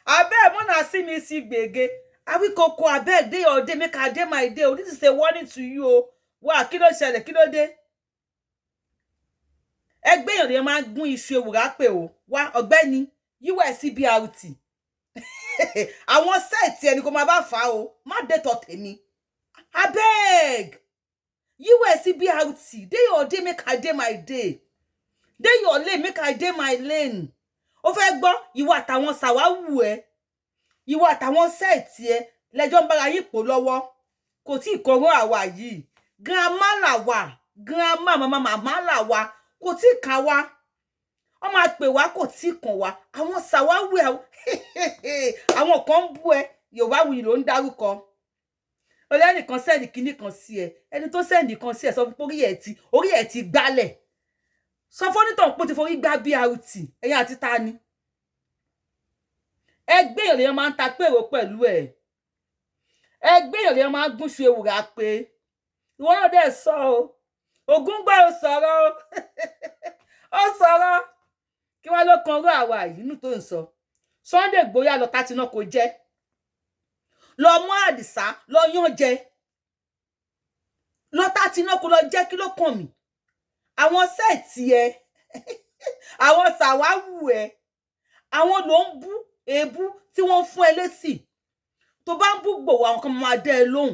Abeg, una see me see gbege. Awikoko, abeg, dey your day, make I dey my day o. This is a warning to you o. Wá, kí ló ṣẹlẹ̀? Kí ló dé? Ẹgbẹ́ èèyàn lè máa ń gún iṣu ewùrà pé o. Wá, ọ̀gbẹ́ni USCBRT, àwọn set ẹni kò máa bá fà á o. Má dẹ́tọ̀ tèmi. Abeg, USCBRT, dey your day, make I dey my day. Dey your lane, make I dey my lane. Ó fẹ́ gbọ́, ìwọ àtàwọn sàwáwù ẹ, ìwọ àtàwọn set ẹ lẹ́jọ́ ń bára yín pò lọ́wọ́. Kò tí ì kọrọ àwa yìí. Grandma là wà, grandma, màmá, màmá là wà. Kò tí ì kàn wá. Wọ́n máa pè wá, kò tí ì kàn wá. Àwọn sàwáwù ẹ, àwọn kan ń bú ẹ. Yorùbá Wuyì ló ń dárúkọ ọlẹ́nìkan send kinní kan sí ẹ. Ẹni tó send kan sí ẹ, sọ fún pé orí ẹ̀ ti gbálẹ̀. Sọ fọ́nítàn pé ó ti forí gbá BRT. Ẹ̀yìn àti ta ni ẹgbẹ́ èèyàn lèèyàn máa ń ta pèrò pẹ̀lú ẹ̀. Ẹgbẹ́ èèyàn lèèyàn máa ń gúnṣu ewùrà pé ìwọ náà dẹ̀ sọ o. Ògún gbọ́, ò sọ̀rọ̀ o, ó sọ̀rọ̀. Kí wọ́n ló kan rú àwa yìí nínú tó ń sọ? Sunday Igboho lọ tátí náà kò jẹ́ lọ mú Àdìsá lọ yán jẹ lọ tátí náà kò lọ jẹ́. Kí ló kàn mí? Àwọn set ẹ, àwọn sàwáwù ẹ, àwọn ló ń bú èébú tí wọ́n fún ẹ lésì. Tó bá ń bú gbòòwò, àwọn kan máa dẹ́ ẹ lóhùn.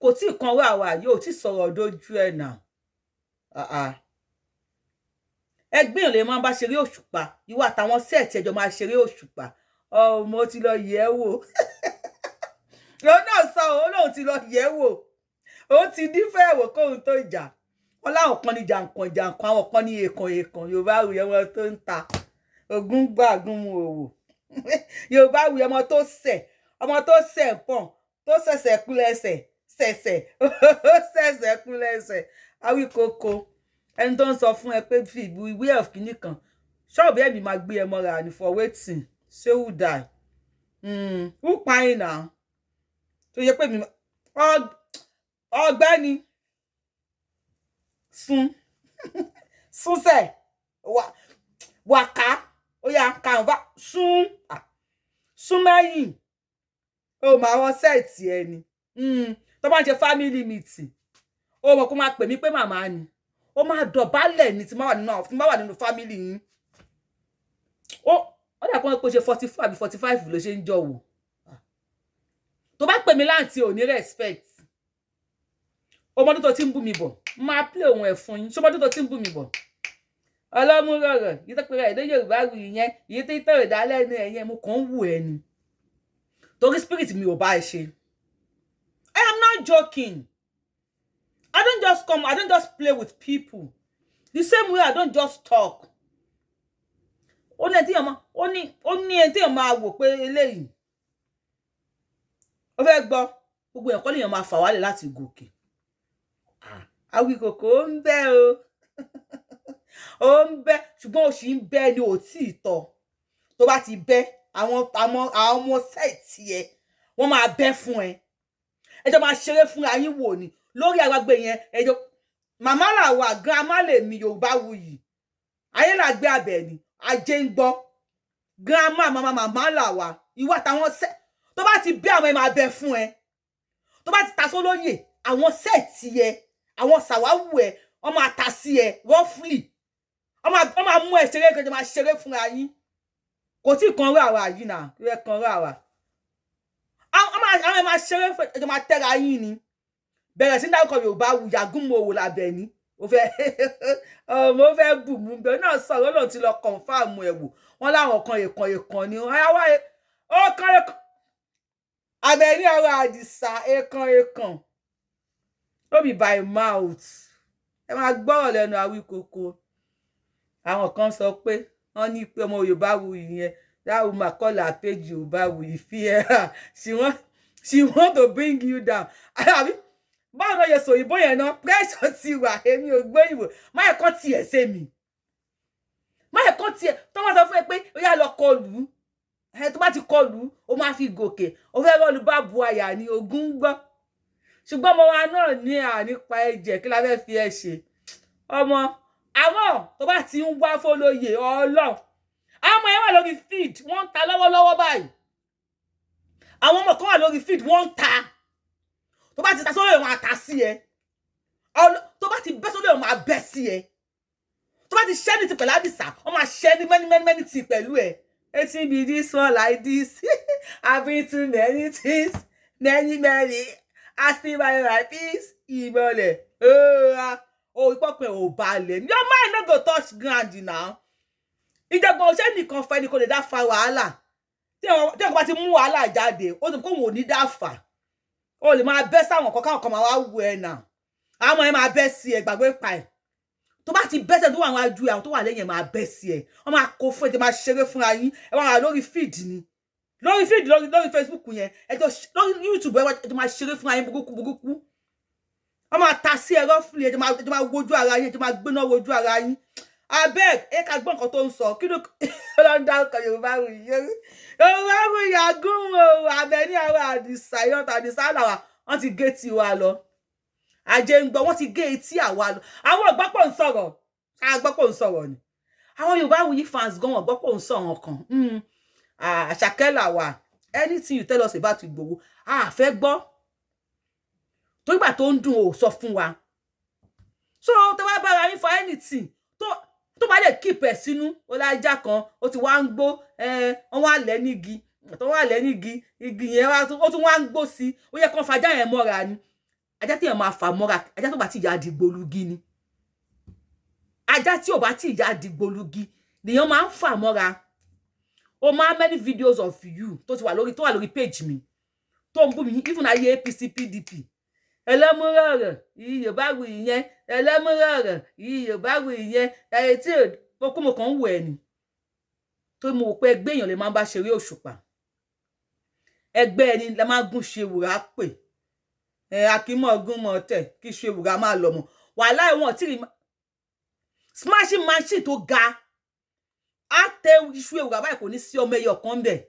Kò tí ì kan rú àwa yìí, ò tí ì sọ̀rọ̀ dójú ẹ̀ nà. Ẹgbẹ́ èèyàn lè máa bá ṣeré òṣùpá. Ìwọ àtàwọn set ẹjọ́ máa ṣeré òṣùpá. Ọmọ ti lọ yẹ̀ ẹ́ wò. Òun náà sọ, òun lòun ti lọ yẹ̀ ẹ́ wò. Òun ti dífẹ́ wò kóun tó jà. Wọn láwọn kan ní jàǹkàn jàǹkàn, àwọn kan ní èèkàn èèkàn. Yorùbá Wuyì, ọmọ tó ń ta ogún gbàgún mu òwò. Yorùbá Wuyì, ọmọ tó sẹ̀, ọmọ tó sẹ̀ pọ̀n, tó ṣẹ̀ṣẹ̀ kú lẹ́sẹ̀, ṣẹ̀ṣẹ̀ ó ṣẹ̀ṣẹ̀ kú lẹ́sẹ̀. Awíkoko, ẹni tó ń sọ fún ẹ pé fi ìwé of kìíní kan ṣọ́ọ̀bù ẹ̀mí máa gbé ẹ mọ́ra ní for waiting. Say who die? Who kpain now? Tó yẹ pé mi ọ̀gbẹ́ni sún súnsẹ̀ wàká, ó yá kàǹfà sún sún mẹ́yìn. Ó mọ àwọn set ẹ ni tó bá ń ṣe family meeting, ó mọ̀ kó máa pè mí pé màmá ni. Ó máa dọ̀bálẹ̀ ní tí máa wà nínú family yín. Ó dà pé ṣe 44 àbí 45 ló ṣe ń jọ̀wọ́. Tó bá pè mí láǹtí, ò ní respect. Ọmọdún tó ti ń bú mi bọ̀, máa play òun ẹ̀ fún yín. Ṣọmọdún tó ti ń bú mi bọ̀, ọlọ́mú rọ̀rọ̀ yìí tó pèrè èdè Yorùbá Wuyì yẹn, yìí tó tọ̀rọ̀ ìdálẹ́nu ẹ̀ yẹn, mo kàn ń wù ẹ́ ni torí spirit mi ò bá ẹ ṣe. I am not joking. I don't just come, I don't just play with people the same way. I don't just talk. Ó ní ẹni tí èèyàn máa ó ní ẹni tí èèyàn máa wò pé eléyìí ó fẹ́ gbọ́. Gbogbo èèyàn kọ́ lèèyàn máa fà wálẹ̀ láti gòkè. Awíkòkò, ó ń bẹ́ o, ó ń bẹ́, ṣùgbọ́n ó sì ń bẹ́ ni, ò tí ì tọ́. Tó bá ti bẹ́, àwọn ọmọ set ẹ, wọ́n máa bẹ́ fún ẹ. Ẹjọ́ máa ṣeré fún ayín wò ni lórí àgbàgbé yẹn. Ẹjọ́ màmá là wà, grandma lè mi. Yorùbá Wuyì ayé là gbé abẹ ni ajé ń gbọ́. Grandma, màmá, màmá là wà. Ìwà táwọn set tó bá ti bẹ́, àwọn ẹ máa bẹ fún ẹ. Tó bá ti ta sólóyè, àwọn set ẹ, àwọn sàwáwù ẹ, wọ́n máa ta sí ẹ roughly. Wọ́n máa mú ẹ ṣeré kẹjọ máa ṣeré fúnra yín. Kò tí ì kan rú àwa yìí náà ẹ kan rú àwa. Àwọn ẹ máa ṣeré, ẹjọ máa tẹ́ra yín ni. Bẹ̀rẹ̀ sí dárúkọ Yorùbá Wuyì àgúnmọ̀wò làbẹ̀ ni. Ó fẹ́ ọmọ, ó fẹ́ bù mú bẹ́ẹ̀ náà sọ̀rọ̀. Lòun ti lọ confirm ẹ̀ wò. Wọ́n láwọn kan èèkàn èèkàn ni ó kan èèkàn. Àbẹ̀ní ọ̀rọ̀ Àdìsá, èèkàn èèkàn no be by mouth. Ẹ máa gbọ́rọ̀ lẹ́nu Awíkoko. Àwọn kan sọ pé wọ́n ní pé ọmọ Yorùbá Wuyì yẹn, that woman call her page Yorùbá Wuyì fear. She want to bring you down. Àbí báwo ló yẹ sọ òyìnbó yẹn náà? Pressure ti wà. Èmi ò gbé ìwò má ẹ̀kọ́ tiẹ̀ ṣe mi, má ẹ̀kọ́ tiẹ̀ tó wọ́n sọ fún ẹ pé ó yá lọ kọlù ẹ. Tó bá ti kọlù, ó máa fi gòkè. Ó fẹ́ rọ́ọ̀lù bá bu àyà ní ogún gbọ́. Ṣùgbọ́n ọmọ wa náà ní ànípa ẹ̀jẹ̀. Kí la fẹ́ fi ẹ ṣe, ọmọ? Àmọ́ tó bá ti ń wá fọlọ́yè Ọlọ́run, àwọn ọmọ yẹn wà lórí field, wọ́n ń ta lọ́wọ́lọ́wọ́ báyìí. Àwọn ọmọ kan wà lórí field, wọ́n ń ta. Tó bá ti ta sórí, wọn àta sí ẹ. Tó bá ti bẹ́ sórí, wọn máa bẹ́ sí ẹ. Tó bá ti ṣẹ́ ní ti pẹ̀lú Àdìsá, wọ́n máa ṣẹ́ ní many many many ti pẹ̀lú ẹ. Wetin be this one like this? I been too many things, many many. I still buy my peace. Ìmọ̀lẹ̀ o, ìpọ́pẹ́ ò balẹ̀. Your mind no go touch ground now. Ìjọba ọ̀ṣẹ́ nìkan fẹ́ ni kò lè dá fa wàhálà. Tí ọkọ̀ bá ti mú wàhálà jáde, ó ti kó òun ò ní dá fà. Ó lè máa bẹ́ sáwọn kan, káwọn kan máa wá wù ẹ nà. Àwọn ẹ máa bẹ́ sí ẹ, gbàgbé pa ẹ. Tó bá ti bẹ́sẹ̀ tó wà wájú ẹ, àwọn tó wà lẹ́yìn ẹ máa bẹ́ sí ẹ. Wọ́n máa kó fún ẹ, tí máa ṣeré fúnra yín. Ẹ máa wà lórí feed ni, lórí feed, lórí Facebook yẹn, ẹ jọ lórí YouTube, ẹ jọ máa ṣeré fúnra yín burúkú burúkú. Wọ́n máa ta sí ẹ roughly. Ẹ jọ máa wojú ara yín, ẹ jọ máa gbéná wojú ara yín. Abeg, ẹ ká gbọ́ nǹkan tó ń sọ. Kí ló ló ń dárúkọ Yorùbá wù yìí? Yorùbá wù yìí agún o. Àbẹ̀ní àwọn Àdìsá yọ̀tọ̀ Àdìsá làwà, wọ́n ti gé tiwa lọ. Ajé ń gbọ́, wọ́n ti gé etí àwa lọ. Àwọn ọ̀gbọ́pọ̀ ń sọ̀rọ̀, àgbọ́pọ̀ ń sọ̀rọ̀ ni. Àwọn Yorùbá Wuyi fans gan, ọ̀gbọ́pọ̀ ń sọ̀rọ̀ kan. Àṣàkẹ́ làwà. Anything you tell us about Ìgbòho, a fẹ́ gbọ́. Tó gbà tó ń dùn, ò sọ fún wa. So tó bá bára yín for anything, tó bá lè keep ẹ̀ sínú, ó lájà kan, ó ti wá ń gbó. Wọ́n wá lẹ́ nígi, tó wá lẹ́ nígi, igi yẹn ó tún wá ń gbó sí. Ó yẹ kán fajá yẹn mọ́ra ni. Ajá tí yẹn máa fà mọ́ra, ajá tó bá ti ya dìgbòlugi ni. Ajá tí ò bá ti ya dìgbòlugi nìyẹn máa ń fà mọ́ra. O máa many videos of you tó ti wà lórí, tó wà lórí page mi, tó ń bú mi, even ayé APC, PDP, ẹlẹ́múrọ̀rọ̀ yìí, Yorùbá wù ìyẹn, ẹlẹ́múrọ̀rọ̀ yìí, Yorùbá wù ìyẹn, ẹ̀yẹ tí mo kó, mo kàn ń wù ẹ́ ni. Tó mo wò pé ẹgbẹ́ èèyàn lè máa ń bá ṣeré òṣùpá, ẹgbẹ́ ẹni lè máa gún ṣe wùrà pè ẹ akímọ̀ gún mọ̀ tẹ̀ kí ṣe wùrà máa lọ mọ̀. Wàhálà ẹ̀wọ̀n tí rí smashing machine tó ga á tẹ iṣu ewùrà báyìí, kò ní sí ọmọ ẹyọ kan bẹ̀.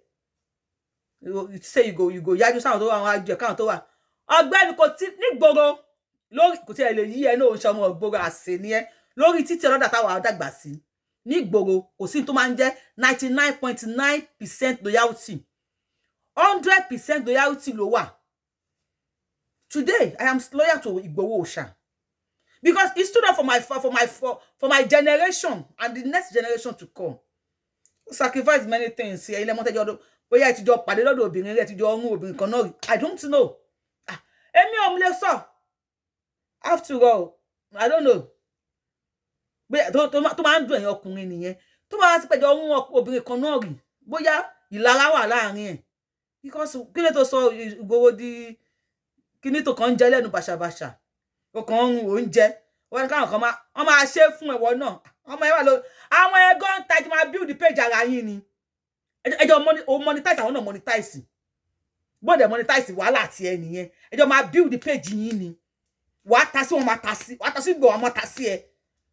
Ṣe you go yájú sáwọn tó wà wọn á jẹ káwọn tó wà. Ọ̀gbẹ́ni, kò tí nígboro lórí, kò tí ẹ lè yí ẹ náà, ṣe ọmọ ìgboro àṣẹ ni ẹ lórí títí ọlọ́dà táwọn dàgbà sí nígboro. Kò sí tó máa ń jẹ́ 99.9% loyalty, 100% loyalty ló wà. Today I am loyal to Igboho Oòṣà because he stood up for my generation and the next generation to come. He sacrificed many things. Ilé mọ́tẹ́jọ́ ọdún, bóyá ẹ ti jọ pàdé lọ́dọ̀ obìnrin rẹ̀, ti jọ ọrùn obìnrin kan náà rí, I don't know. Ah, èmi ò lè sọ. After all, I don't know. Bóyá tó máa ń dùn ẹ̀yin ọkùnrin nìyẹn, tó bá ti pẹ̀jọ ọrùn obìnrin kan náà rí, bóyá ìlara wà láàrin ẹ̀, because kí ló tó sọ Ìgbòho di kíní tó kàn ń jẹ lẹ́nu bàṣàbàṣà, ó kàn ń rún oúnjẹ wọn ní káwọn kan máa wọn máa ṣe fún ẹwọ náà. Ọmọ ẹ wà lórí àwọn ẹgọ́ ń tajú, máa build page ara yín ni. Ẹjọ́ o monetize, àwọn náà monetize, bọ́ọ̀dẹ̀ monetize, wàhálà àti ẹ nìyẹn. Ẹjọ́ máa build page yín ni. Wàá ta sí wọn, máa ta sí, wàá ta sí gbọ̀, wọn máa ta sí ẹ,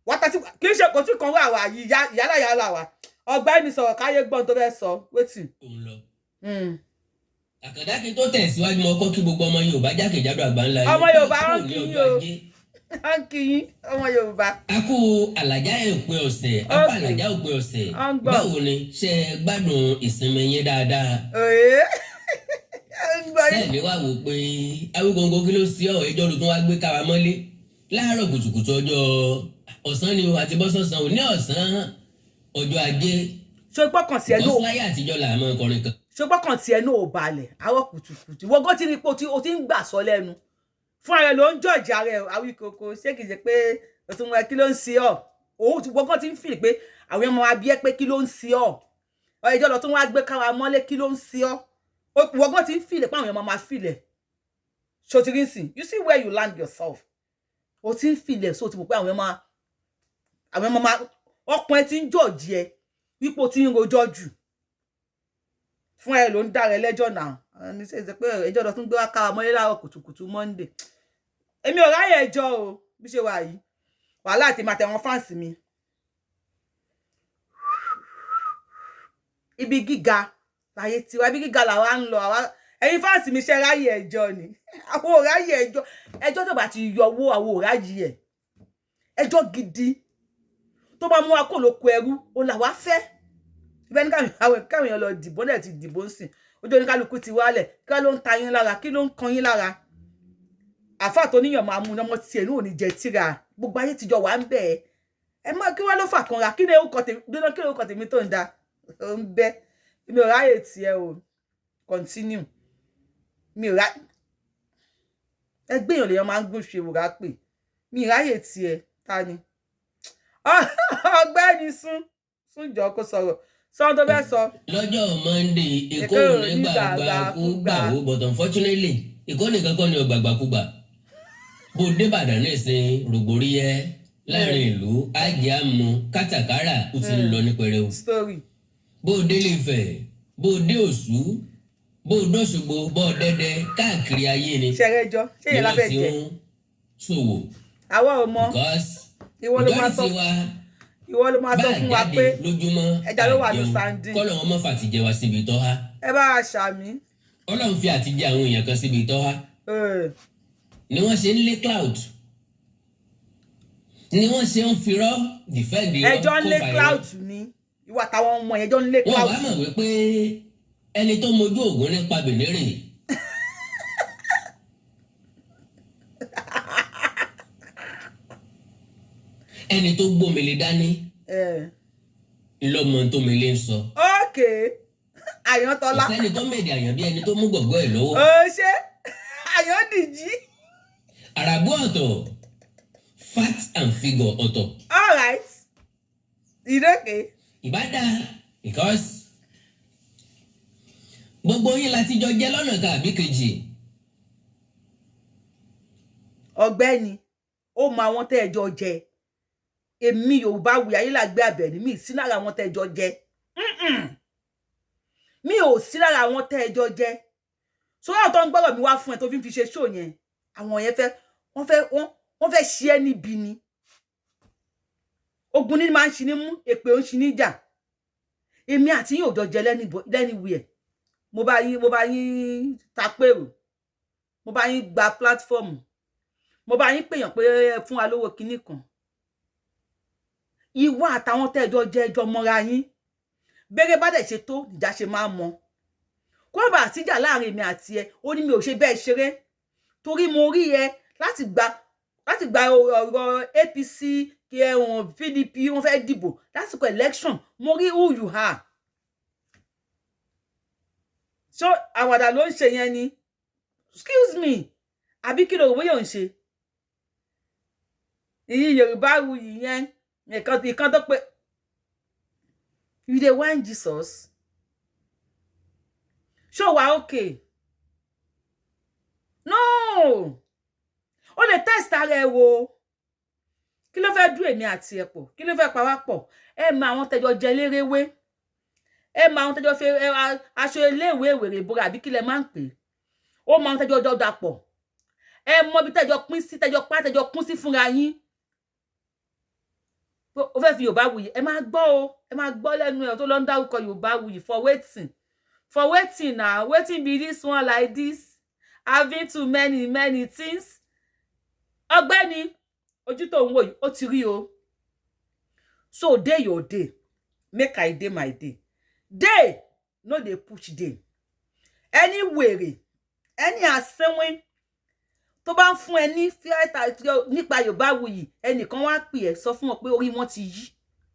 wàá ta sí. Kì í ṣe kò tí kan wà wà yìí yálà yálà wà. Ọ̀gbẹ́ni, sọ̀rọ̀ káyé gbọ́n tó fẹ́ sọ wetin. Òun lọ. Àkàndá, kí n tó tẹ̀síwájú, mo kọ́ kí gbogbo ọmọ Yorùbá jákèjádò àgbáńlá Ọmọ Yorùbá kúrò ń ní kí yín ọjọ́ o. Ajé. Ń kí yín, ọmọ Yorùbá. A kú àlàjá òpin ọ̀sẹ̀, a kú àlàjá òpin ọ̀sẹ̀. Ó ń gbọ́. Báwo ni? Ṣe é gbádùn ìsinmi yín dáadáa? Òye ń gbọ́ yín. Sẹ́ẹ̀lì wà wò pé Awíkonko, kí ló sí ọ? Ẹjọ́ ló tún wá gbé káwa mọ́lé láàárọ̀ kùtùkùtù ọjọ́ ọ̀sán ni o, àti bọ́sọ̀sán ò ní ọ̀sán ọjọ́ Ajé. Ṣé gbọ́kàn sí ẹ náà? Bọ́síláyà àtijọ́ là máa kọrin kan. Ṣé gbọ́kàn tí ẹ náà ò balẹ̀ àárọ̀ kùtùkùtù? Ìwọ gán ti rí pé o ti ń gbà sọ lẹ́nu fún ara ẹ, ló ń jọ̀jì ara ẹ. Awíkoko, ṣé kìí ṣe pé o tún wẹ? Kí ló ń ṣe ọ́? Òun ti wọ́gán ti ń fìlì pé àwọn ọmọ wa bí ẹ pé kí ló ń ṣe ọ́? Ẹjọ́ lọ tún wá gbé káwa mọ́lé, kí ló ń ṣe ọ́? Wọ́gán ti ń fìlì pé àwọn ọmọ máa fìlẹ̀. Ṣòtìrí sìn, you see where you land yourself. O ti ń fìlẹ̀, so ti mọ̀ pé àwọn ọmọ máa ọkùnrin ti ń jọ̀jì ẹ wípé o ti ń rojọ́ jù. Fún ẹ ló ń dára ẹ lẹ́jọ́ náà ní ṣe ṣe pé ẹjọ́ lọ tún gbé wá káwa mọ́lé láàárọ̀ kùtùkùtù Monday. Èmi ò ráyè ẹjọ́ o. Bí ṣe wà yìí, wàhálà àti màtẹ̀wọ̀n fans mi. Ibi gíga láyé tiwa, ibi gíga làwa ń lọ. Àwa ẹ̀yin fans mi, ṣe ráyè ẹjọ́ ni? Àwọn ò ráyè ẹjọ́. Ẹjọ́ tó bá ti yọ owó, àwọn ò ráyè ẹ̀. Ẹjọ́ gidi. Tó bá mú wa kó lóko ẹrú, ó là wá fẹ́. Ibẹ̀ ní káwọn èèyàn lọ dìbò náà, ti dìbò ń sìn, ojú oníkálukú ti wálẹ̀. Kí ló ń ta yín lára? Kí ló ń kan yín lára? Àfáà tó níyàn máa mú ọmọ tiẹ̀ ní òní jẹ tíra. Gbogbo ayé tìjọ wà ń bẹ̀. Ẹ má kí wọ́n ló fà kanra. Kí ni orúkọ tèmi dúró? Kí ni orúkọ tèmi tó ń da? Ó ń bẹ́. Mi ò ráyè tiẹ̀ o. Continue. Mi ò ráyè. Ẹgbẹ́ èèyàn lèèyàn máa ń gún ṣe wòrà pè. Mi ò ráyè tiẹ̀. Ta ni ọ̀gbẹ́ni sún sún? Jọ kó sọ̀rọ̀ sọ́n tó fẹ́ sọ. Lọ́jọ́ Monday, Èkó ò ní gbàgbà kú gbà ó, but unfortunately, Èkó nìkan kọ́ ni ò gbàgbàkúgbà. Bó dé Ìbàdàn nísìn, rògbòríyẹ láàrin ìlú, ajé àmú kátàkárà ó ti ń lọ ní pẹrẹu. Story. Bó délé Ifẹ̀, bó dé Òṣù, bó dọ́ṣogbo, bó dẹ́dẹ́, káàkiri ayé ni ṣẹrẹjọ ṣé yẹn la fẹ́ ni jẹ wọ́n ti ń ṣòwò. Àwa ò mọ. Because Ìwọ ló máa sọ majority wa ìwọ ló máa sọ bá fún wa jáde pé lójúmọ́ ẹja ló wà ní àjẹun sandin. Kọ́lọ̀ wọn mọ́ fàtìjẹ wa síbi tọ́ ha. Ẹ bá a ṣàmì. Ọlọ́run fi àtijẹ àwọn èèyàn kan síbi tọ́ ha ni wọ́n ṣe ń lé clout, ni wọ́n ṣe ń firọ́ defend irọ́, Ẹjọ́ ń lé kó fa irọ́. clout ni ìwà táwọn ọmọ yẹn ẹjọ́ ń lé Wọn clout. wá mọ̀ wípé ẹni tó mojú ògùn nípa bènírè. Ẹni tó gbómele dání lọ́mọ tó mele ń sọ. Ok, Àyàntọ́lá. Kò sẹ́ni tó mèdè àyàn bí ẹni tó mú gọ̀gọ́ ẹ̀ lọ́wọ́. Ó ṣe Àyàndìjí. Àràbù ọ̀tọ̀, fact and figure ọ̀tọ̀. All right, ìdókè. Ìbá dáa, because gbogbo yín láti jọ jẹ́ lọ́nà kan àbí kejì. Ọ̀gbẹ́ni, ó mọ àwọn tẹ́ ẹ jọ jẹ. Èmi Yorùbá wuyì Ayélágbé Àbẹ̀ní, mi sí lára àwọn tẹ́ ẹ jọ jẹ. Mi ò sí lára àwọn tẹ́ ẹ jọ jẹ. Sọ́wọ́n tó ń gbọ́rọ̀ mi wá fún ẹ tó fi ń fi ṣe show yẹn, àwọn yẹn fẹ́ wọ́n fẹ́ wọ́n fẹ́ ṣe ẹ́ níbi ni. Ogun ní máa ń ṣi ní mú èpè, ó ń ṣi ní jà. Èmi àti yín ò jọ jẹ lẹ́niwẹ̀ẹ́. Mo bá yín tapèrò, mo bá yín gba platform, mo bá yín pèèyàn pé ẹ fún wa lówó kinní kan. Ìwọ àtàwọn tẹ́jọ jẹ́ ẹjọ́ mọ́ra yín. Bẹ́rẹ̀ bá dẹ̀ ṣe tó ìjà ṣe máa mọ kó bá síjà láàrin èmi àti ẹ. Ó ní mi ò ṣe bẹ́ẹ̀ ṣeré torí mo rí ẹ láti gba ọ̀rọ̀ APC kí ẹ̀wọ̀n PDP, wọ́n fẹ́ dìbò lásìkò election. Mo rí who you are. So àwàdà ló ń ṣe yẹn ni? Excuse me, àbí kí ló rò bóyá ò ń ṣe ìyí Yorùbá wuyì yẹn? Ìkan ìkan tó pé you dey whine Jesus. Ṣó wà okay? No, o lè test ara ẹ wo. Kí ló fẹ́ dún èmi àti ẹ pọ̀? Kí ló fẹ́ pa wá pọ̀? Ẹ mọ àwọn tẹjọ jẹ lérewé, ẹ mọ àwọn tẹjọ fẹ́ aṣọ iléèwé ìwèrè ìbora, àbí kí lẹ máa ń pè é? Ó mọ àwọn tẹjọ jọ dàpọ̀. Ẹ mọ ibi tẹjọ pín sí, tẹjọ pa, tẹjọ kún sí fúnra yín. Ó fẹ́ fi Yorùbá wuyì. Ẹ máa gbọ́ o, ẹ máa gbọ́ lẹ́nu ẹ̀ tó lọ ń dárúkọ Yorùbá wuyì. For wetin? For wetin na? Wetin be this one like this, having too many many things? Ọ̀gbẹ́ni, ojú tó ń wò yìí, ó ti rí o. So dey your day, make I dey my day. Day no dey push day. Ẹni wèrè, ẹni àsínwín tó bá ń fún ẹ ní fíẹ́tà nípa Yorùbá wuyì, ẹnìkan wá pè ẹ́, sọ fún wọn pé orí wọn ti yí.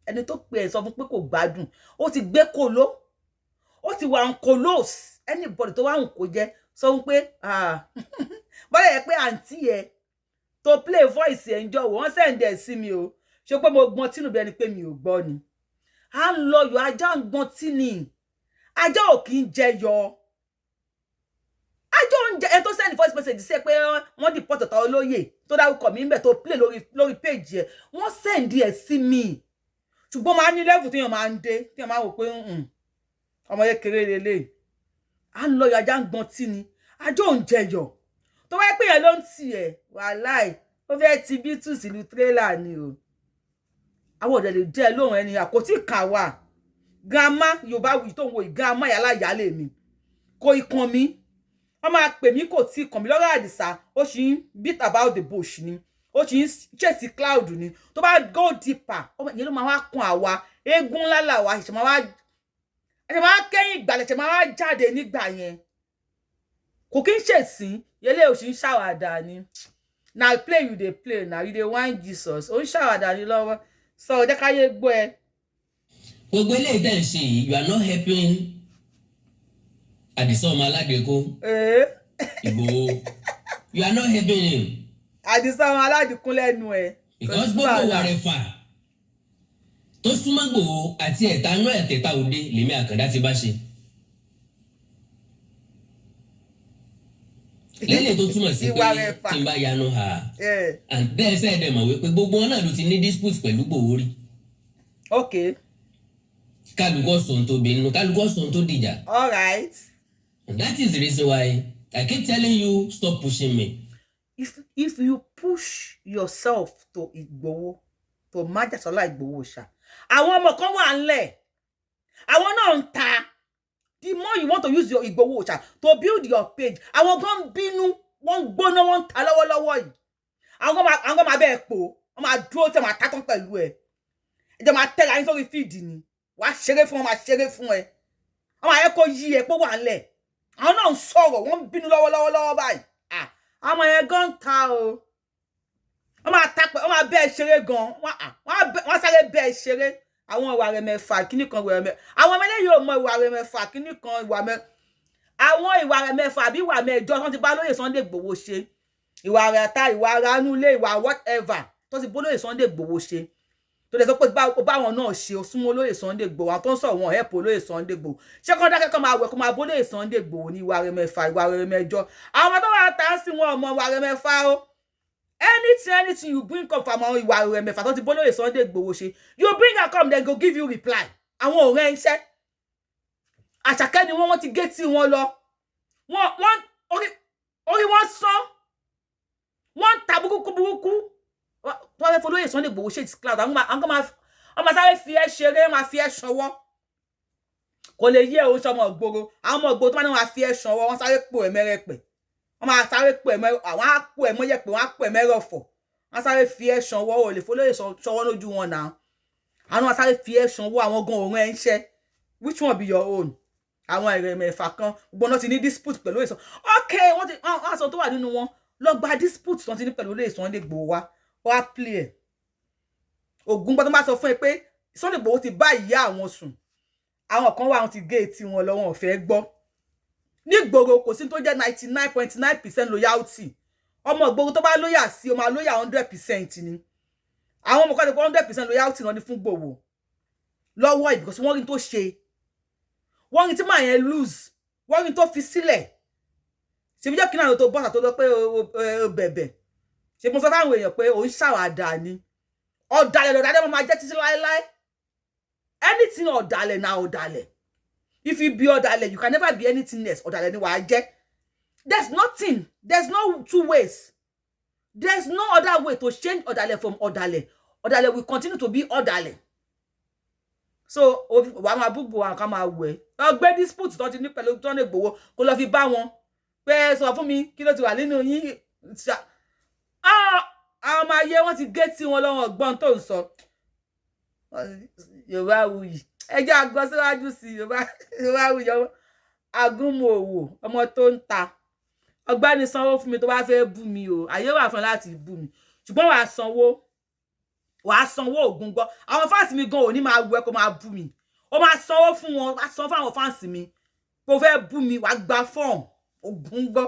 Ẹni tó pè ẹ́, sọ fún pé kò gbádùn, ó ti gbé kolo, ó ti wà ń kolos. Anybody tó wà ń kó jẹ, sọ fún pé bọ́lá yẹ pé àǹtí ẹ tó play voice ẹ̀ ń jọ wọ́n send ẹ̀ sí mi o. Ṣe pé mo gbọ́n tínú bí ẹni pé mi ò gbọ́ ni? À ń lọ yọ ajá ń gbọ́n tí ni. Ajá ò kì í jẹ yọ, ajá ò ń jẹ. Ẹ tó send voice message sí ẹ pé wọ́n deport ọ̀tá olóyè tó dárúkọ mi ń bẹ̀, tó play lórí page ẹ, wọ́n send ẹ̀ sí mi. Ṣùgbọ́n máa ní level téèyàn máa ń dé, téèyàn máa wò pé ọmọ kékeré lélẹ̀. À ń lọ yọ ajá ń gbọ́n tí ni, ajá ò ń jẹ yọ. Tó wáyé pé yẹn ló ń tì ẹ̀, wàláì, ó fẹ́ ti Beatles ìlú tírélà ni o. Àwọn ọ̀dẹ̀ lè jẹ́ lóhùn ẹni àkótí kà wá. Grandma Yorùbá wì tó ń wo, grandma yàrá ìyáálé mi kò ìkàn mi, wọ́n máa pè mí, kò tí kàn mí lọ́rọ̀. Àdìsá, ó sì ń beat about the bush ni. Ó sì ń chase clout ni. Tó bá go deeper, ìyẹn ló máa wá kun àwa eégún ńlá làwa ṣẹ̀ṣẹ̀ máa wá, ṣẹ̀ṣẹ̀ máa kẹ́yìn ìgbàlẹ̀, ṣẹ̀ṣẹ̀ máa wá jáde nígbà yẹn. Kò kí ń ṣèsín yẹlé, ò sì ń ṣàwàdà ni. Na play you dey play na, you dey whine Jesus. Ó ń ṣàwàdà ni lọ́wọ́ sọ, jẹ́ káyé gbọ́ ẹ. Gbogbo eléyìí tẹ̀ ń ṣe yìí, you are not helping Àdìsá ọmọ aládìkú Ìgbòho. You are not helping him. Àdìsá ọmọ aládìkún lẹ́nu ẹ̀. Because gbogbo wà rẹ̀ fà tó súnmọ́ Ìgbòho àti ẹ̀ta inú ẹ̀tẹ̀ta òde lèmi Àkàndá ti bá ṣe. Lélẹ̀ tó túmọ̀ sí pé tí n bá yanu ha and bẹ́ẹ̀ sẹ́ẹ̀ dẹ̀ mọ̀ wípé gbogbo wọn náà ló ti ní dispute pẹ̀lú Ìgbòho rí. Kálukọ́ sọ̀n tó bínú, kálukọ́ sọ̀n tó dìjà. All right. And that is the reason why I keep telling you, stop pushing me. If you push yourself to Igboho, to Májàsọ́lá Ìgbòho ṣá, àwọn ọmọ kan wà ńlẹ̀, àwọn náà ń ta. The more you want to use your Ìgbòho ṣá to build your page, àwọn gan ń bínú, wọ́n ń gbóná, wọ́n ń ta lọ́wọ́lọ́wọ́ yìí. Àwọn gan máa bẹ́ẹ̀ pò, wọ́n máa dúró tẹ̀, máa tátán pẹ̀lú ẹ̀, ẹjọ́ máa tẹ́ra yín sórí feed ni. Wàá ṣeré fún wọn, máa ṣeré fún ẹ, wọ́n máa yẹ kó yí ẹ pé wà ńlẹ̀. Àwọn náà ń sọ̀rọ̀, wọ́n ń bínú lọ́wọ́lọ́wọ́ lọ́wọ́ báyìí. Àwọn yẹn gan ń ta o. Wọ́n máa ta pẹ̀, wọ́n máa bẹ́ẹ̀ ṣeré gan, wọ́n sáré bẹ́ẹ̀ ṣeré. Àwọn ìwà rẹ̀ mẹ́fà kíní kan, ìwà rẹ̀ mẹ́fà, àwọn ọmọ eléyìí ò mọ ìwà rẹ̀ mẹ́fà kíní kan, ìwà mẹ́ àwọn ìwà rẹ̀ mẹ́fà àbí ìwà mẹ́jọ tó ti bá lóye Sunday Igboho ṣe, ìwà rẹ̀ ta, ìwà ara inú ilé, ìwà whatever tó ti bá lóye Sunday Igboho ṣe, tó lè sọ pé báwọn náà ṣe o súnmọ́ olóyè Sunday Igboho. Àwọn tó ń sọ̀rọ̀ wọn help olóyè Sunday Igboho. Ṣé kọ́ dákẹ́ kọ́ máa wẹ̀ kó máa bó olóyè Sunday Igboho ní ìwà rẹ̀ mẹ́fà, ìwà rẹ̀ mẹ́jọ? Àwọn tó wà tá sí wọn ọmọ ìwà rẹ̀ mẹ́fà o. Anything, anything you bring come from àwọn ìwà rẹ̀ mẹ́fà tó ti bó olóyè Sunday Igboho ṣe, you bring am come, dem go give you reply. Àwọn ò rẹ́ iṣẹ́ àṣàkẹ́ ni wọ́n ti gé tí wọn lọ. Wọ́n orí wọn sán, wọ́n ń ta burúkú burúkú tó wọ́n fẹ́ folóyè Sunday Igboho ṣe clout. Àwọn kan máa, wọ́n máa sáré fi ẹ́ ṣeré, wọ́n máa fi ẹ́ ṣọwọ́. Kò lè yé òun ṣọmọ ìgboro. Àwọn ọmọ ìgboro tó máa ní wọ́n máa fi ẹ́ ṣọwọ́, wọ́n sáré pò ẹ́ mẹ́rẹ̀pẹ̀, wọ́n máa sáré pò ẹ́ mẹ́rẹ̀, àwọn á pò ẹ́ mọ́yẹ̀pẹ̀, wọ́n á pò ẹ́ mẹ́rọ̀fọ̀, wọ́n sáré fi ẹ́ ṣọwọ́. Ò lè folóyè ṣọwọ́ lójú wọn náà. Àwọn máa sáré fi ẹ́ ṣọwọ́. Àwọn gan òun ẹ̀ ń ṣẹ́. Which one be your own? Àwọn ẹ̀rẹ̀ mẹ́fà kan gbogbo náà ti ní dispute pẹ̀lú èso. Ok, wọ́n ti wọ́n sọ tó wà nínú wọn lọ gba dispute tó ti ní pẹ̀lú olóyè Sunday Igboho wá, wá play ẹ̀. Ògùn gbọ́dọ̀ máa sọ fún ẹ pé Sunday Igboho ti bá ìyá àwọn sùn. Àwọn kan wà, wọn ti gé etí wọn lọ, wọn ò fẹ́ gbọ́. Nígboro kò sí tó jẹ́ 99.9% loyalty. Ọmọ ìgboro tó bá loyal sí o, máa loyal 100% ni. Àwọn ọmọ kan ti kọ́ 100% loyalty náà ní fún Igboho lọ́wọ́ yìí, because wọ́n rí tó ṣe, wọ́n rí tí màá yẹn lose, wọ́n rí tó fi sílẹ̀. Ṣèbí jẹ́ kí náà tó bọ́sà tó lọ pé o bẹ̀bẹ̀ ṣe, mo sọ fáwọn èèyàn pé òun ṣàwàdà ni. Ọ̀dàlẹ̀ lọ̀dàlẹ̀ máa jẹ́ títí láéláé. Anything ọ̀dàlẹ̀ na ọ̀dàlẹ̀. If you be ọ̀dàlẹ̀, you can never be anything else. Ọ̀dàlẹ̀ ni wàá jẹ́. There's nothing, there's no two ways, there's no other way to change ọ̀dàlẹ̀ from ọ̀dàlẹ̀. Ọ̀dàlẹ̀ will continue to be ọ̀dàlẹ̀. So wàá máa búgbò àwọn kan máa wẹ̀ ọ́ gbé dispute tó ti ní pẹ̀lú tó ní Ìgbòho kó lọ fi bá wọn pé sọ fún mi kí ló ti wà nínú yín. Àwọn ọmọ ayé wọn ti gé tí wọn lọ́wọ́ ọgbọ́n tó ń sọ. Yorùbá wuyì, ẹ jẹ́ àgbọ̀ síwájú sí Yorùbá. Yorùbá wuyì, ọmọ agúnmu òwò, ọmọ tó ń ta. Ọ̀gbẹ́ni, sanwó fún mi tó bá fẹ́ bú mi o. Àyè wà fún ẹ láti bú mi, ṣùgbọ́n wàá sanwó, wàá sanwó. Ògùn gbọ́, àwọn fans mi gan ò ní máa wù ẹ́ kó máa bú mi. Ó máa sanwó fún wọn, wàá sanwó fún àwọn fans mi kó fẹ́ bú mi. Wàá gba fọ́ọ̀mù. Ògùn gbọ́,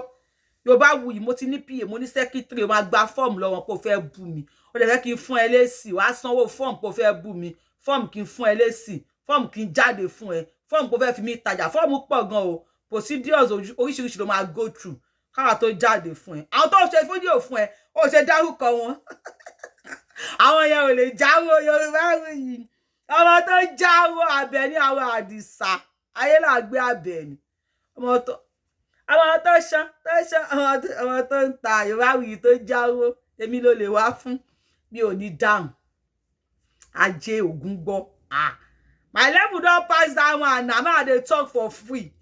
Yorùbá wuyì, mo ti ní pa, mo ní secretary. Ó máa gba fọ́ọ̀mù lọ́wọ́ kó fẹ́ bú mi. Ó lè fẹ́ kí n fún ẹ lésì, wàá sanwó fọ́ọ̀mù kó fẹ́ bú mi, fọ́ọ̀mù kí n fún ẹ lésì, fọ́ọ̀mù kí n jáde fún ẹ, fọ́ọ̀mù kó fẹ́ fi mí tajà. Fọ́ọ̀mù pọ̀ gan o. Procedures oríṣiríṣi ló máa go through káwa tó jáde fún ẹ. Àwọn tó ṣe fídíò fún ẹ, ó ṣe dárúkọ wọn. Àwọn yẹn ò lè jáwó. Yorùbá wuyì, ọmọ tó jáwó Àbẹ̀ní, àwọn Àdìsá ayé là gbé Àbẹ̀ní, ọmọ tó, àwọn tó ṣán tó ṣán, ọmọ tó ń ta. Yorùbá wuyì tó jáwó, èmi ló lè wá fún mi ò ní dáhùn. Ajé ògún gbọ́. Ah, my level don pass that one na. Now I dey talk for free.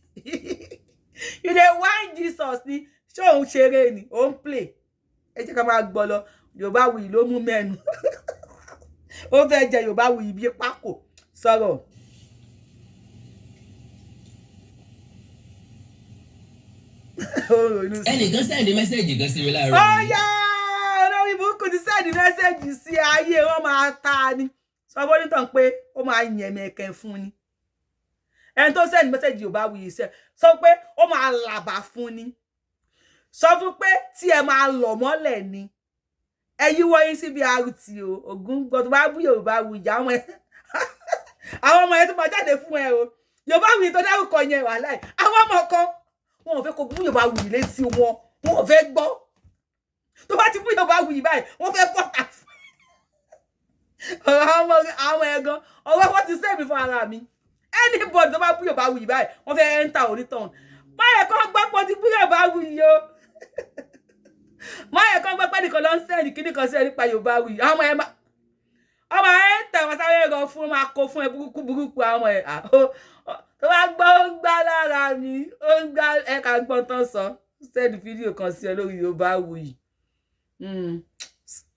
You dey whine Jesus ni. Ṣé òun ṣeré ni? Òun play. Ẹ jẹ́ ká máa gbọ́ lọ. Yorùbá Wuyì ló mú mẹ́nu. Ó fẹ́ jẹ Yorùbá Wuyì bíi pákó. Sọ̀rọ̀. Ẹnìkan send message kan sí mi láàárọ̀ Ó yìí. Yá, olórí burúkú ti send message sí ayé wọn, máa ta ni. Sọ fún onítàn pé ó máa yẹ̀mẹ̀kẹ̀ fún ni. Ẹni tó send message Yorùbá Wuyì sẹ, sọ pé ó máa làbà fún ni. Sọ fún pé tí ẹ máa lọ̀ mọ́lẹ̀ ni. Ẹ yíwọ́ yín síbi RT o. Ògún gbọ́, tó bá bú Yorùbá Wuyì, àwọn ọmọ yẹn tó máa jáde fún ẹ o. Yorùbá Wuyì tó dárúkọ yẹn, wàhálà ẹ. Àwọn ọmọ kan, wọn ò fẹ́ kó bú Yorùbá Wuyì létí wọn, wọn ò fẹ́ gbọ́. Tó bá ti bú Yorùbá Wuyì báyìí, wọ́n fẹ́ bọ́ta fún àwọn ẹ̀gan ọwọ́. Wọ́n ti sẹ́mi fún ara mi. Anybody tó bá bú Yorùbá Wuyì báyìí, wọ́n fẹ́ enter onítọ̀hún. Báyẹn kọ́ gbọ́ pé ó ti bú Yorùbá Wuyì o. Báyẹn kọ́ gbọ́ pé nìkan ló ń send kíní kan sí ẹ nípa Yorùbá Wuyì. Àwọn ọmọ ẹ máa ọmọ ẹ ń tẹ̀ wọ́n, sáré rọ fún, máa kó fún ẹ burúkú burúkú. Àwọn ọmọ ẹ tó bá gbọ́, ó ń gbá lára mi, ó ń gbá ẹ. Ká gbọ́n tán, sọ send fídíò kan sí ẹ lórí Yorùbá Wuyì.